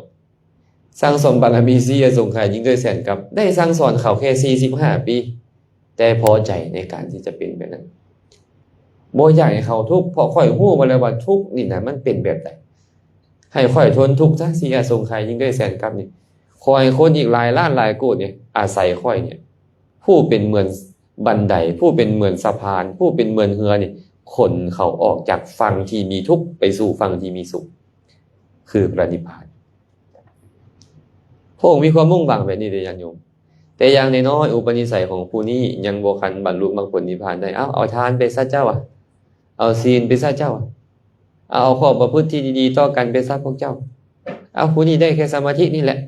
ສັ່ງສອນບາລະມີສີ່ອະສົງໄຂຍິ່ງດ້ວຍແສນກັບ ໄດ້ສັ່ງສອນເຂົາແຄ່ສີ່ສິບຫ້າປີ ແຕ່ພໍໃຈໃນການທີ່ຈະເປັນແບບນັ້ນ ບໍ່ຢາກໃຫ້ເຂົາທຸກ ເພາະຂ້ອຍຮູ້ມາແລ້ວວ່າທຸກນີ້ນະ ມັນເປັນແບບໃດ. ໃຫ້ຂ້ອຍທົນທຸກຊະ ສີ່ອະສົງໄຂຍິ່ງດ້ວຍແສນກັບນີ້ ຂໍໃຫ້ຄົນອີກຫຼາຍລ້ານຫຼາຍໂກດນີ້ ອາໄສຂ້ອຍນີ້ ຜູ້ເປັນເໝືອນບັນໄດ ຜູ້ເປັນເໝືອນສະພານ ຜູ້ເປັນເໝືອນເຮືອນີ້ ຂົນເຂົາອອກຈາກຝັ່ງທີ່ມີທຸກ ໄປສູ່ຝັ່ງທີ່ມີສຸກ ຄືພະນິບພານ. ພະອົງມີຄວາມມຸ່ງຫວັງແບບນີ້ເດ້ ຍາດໂຍມ. ແຕ່ຢ່າງນ້ອຍໆ ອຸປະນິໄສຂອງຜູ້ນີ້ຍັງບໍ່ທັນບັນລຸມັກຜົນນິບພານໄດ້ ເອົາ ເອົາທານໄປຊະເຈົ້າ ເອົາສິນໄປຊະເຈົ້າ ເອົາ ເອົາຂໍ້ປະພຶດທີ່ດີໆຕໍ່ກັນໄປຊະພວກເຈົ້າ ເອົາ ຜູ້ນີ້ໄດ້ແຄ່ສະມາທິນີ້ແຫຼະ.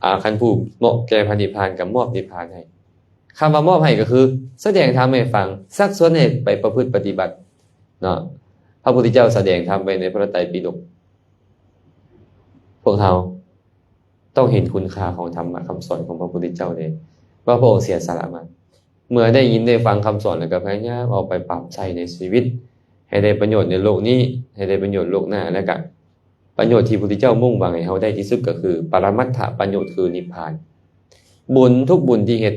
ອາ ຄັນຜູ້ເໝາະແກ່ພະນິບພານກໍມອບນິບພານໃຫ້. ຄຳວ່າມອບໃຫ້ກໍຄື ສະແດງທຳໃຫ້ຟັງ ຊັກຊວນໃຫ້ໄປປະພຶດປະຕິບັດເນາະ. ພະພຸດທະເຈົ້າສະແດງທຳໄວ້ໃນພະໄຕປິດົກ. ພວກເຮົາຕ້ອງເຫັນຄຸນຄ່າຂອງທຳມະຄຳສອນຂອງພະພຸດທະເຈົ້າເດ້ ວ່າພະອົງເສຍສະຫຼະມາ. ເມື່ອໄດ້ຍິນໄດ້ຟັງຄຳສອນແລ້ວ ກໍພະຍາຍາມເອົາໄປປັບໃຊ້ໃນຊີວິດ ໃຫ້ໄດ້ປະໂຫຍດໃນໂລກນີ້ ໃຫ້ໄດ້ປະໂຫຍດໂລກໜ້າ ແລ້ວກໍປະໂຫຍດທີ່ພະພຸດທະເຈົ້າມຸ່ງຫວັງໃຫ້ເຮົາໄດ້ທີ່ສຸດ ກໍຄືປະລະມັດຖະປະໂຫຍດ ຄືນິບພານ. ບຸນທຸກບຸນທີ່ເຮັດ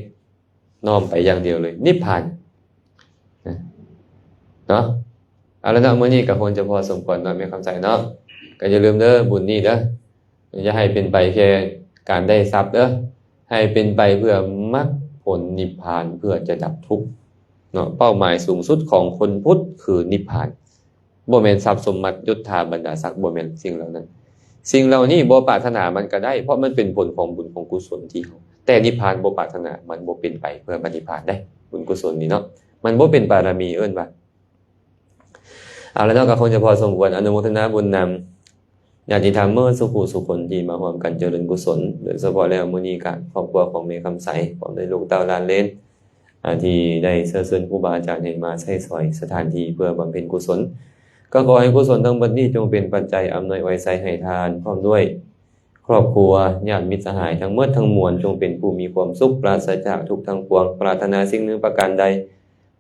ນ້ອມໄປຢ່າງດຽວເລີຍ ນິບພານ ເນາະ. ເອົາລະເນາະ ມື້ນີ້ກໍຄົງຈະພໍສົມຄວນເນາະ ແມ່ຄຳໃສເນາະ. ກໍຢ່າລືມເດີ ບຸນນີ້ເດີ ຢ່າໃຫ້ເປັນໄປແຄ່ການໄດ້ຊັບເດີ ໃຫ້ເປັນໄປເພື່ອມັກຜົນນິບພານ ເພື່ອຈະດັບທຸກເນາະ. ເປົ້າໝາຍສູງສຸດຂອງຄົນພຸດຄືນິບພານ. ບໍ່ແມ່ນຊັບສົມບັດ ຍົດຖາ ບັນດາສັກ ບໍ່ແມ່ນສິ່ງເຫຼົ່ານັ້ນ. ສິ່ງເຫຼົ່ານີ້ບໍ່ປາດຖະໜາມັນກໍໄດ້ ເພາະມັນເປັນຜົນຂອງບຸນຂອງກຸສົນທີ່ເຮົາ ແຕ່ນິບພານບໍ່ປາດຖະໜາ ມັນບໍ່ເປັນໄປເພື່ອພະນິບພານເດ້ ບຸນກຸສົນນີ້ເນາະ ມັນບໍ່ເປັນບາລະມີ ເອີ້ນວ່າ. ເອົາລະເນາະ ກໍຄົງຈະພໍສົມຄວນ ອະນຸໂມທະນາບຸນນຳ ຍາດຕິທຳເໝິດສູ່ຜູ້ສູ່ຄົນທີ່ມາຮ່ວມກັນຈະເລີນກຸສົນ. ໂດຍສະເພາະແລ້ວມື້ນີ້ກະຄອບຄົວຂອງແມ່ຄຳໃສ ພ້ອມດ້ວຍລູກເຕົ້າຫຼານເລນ ອາ ທີ່ໄດ້ເຊື້ອເຊີນຄູບາອາຈານໃຫ້ມາໃຊ້ສອຍສະຖານທີ່ເພື່ອບຳເພັນກຸສົນ. ກໍຂໍໃຫ້ກຸສົນທັງໝົດນີ້ຈົ່ງເປັນປັດໄຈອຳນວຍອວຍໄຊໃຫ້ທ່ານ ພ້ອມດ້ວຍຄອບຄົວ ຍາດມິດສະຫາຍທັງໝົດທັງມວນ ຈົ່ງເປັນຜູ້ມີຄວາມສຸກ ປາສະຈາກທຸກທັງປວງ. ປາດຖະໜາສິ່ງໜຶ່ງປະການໃດ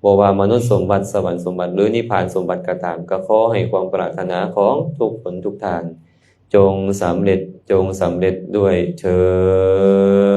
ບໍ່ວ່າມະນຸດສົມບັດ, ສະຫວັນສົມບັດ ຫຼື ນິບພານສົມບັດກໍຕາມ, ກໍຂໍໃຫ້ຄວາມປາດຖະໜາຂອງທຸກຄົນທຸກທ່ານ ຈົ່ງສຳເລັດ, ຈົ່ງສຳເລັດດ້ວຍເທີ້ນ.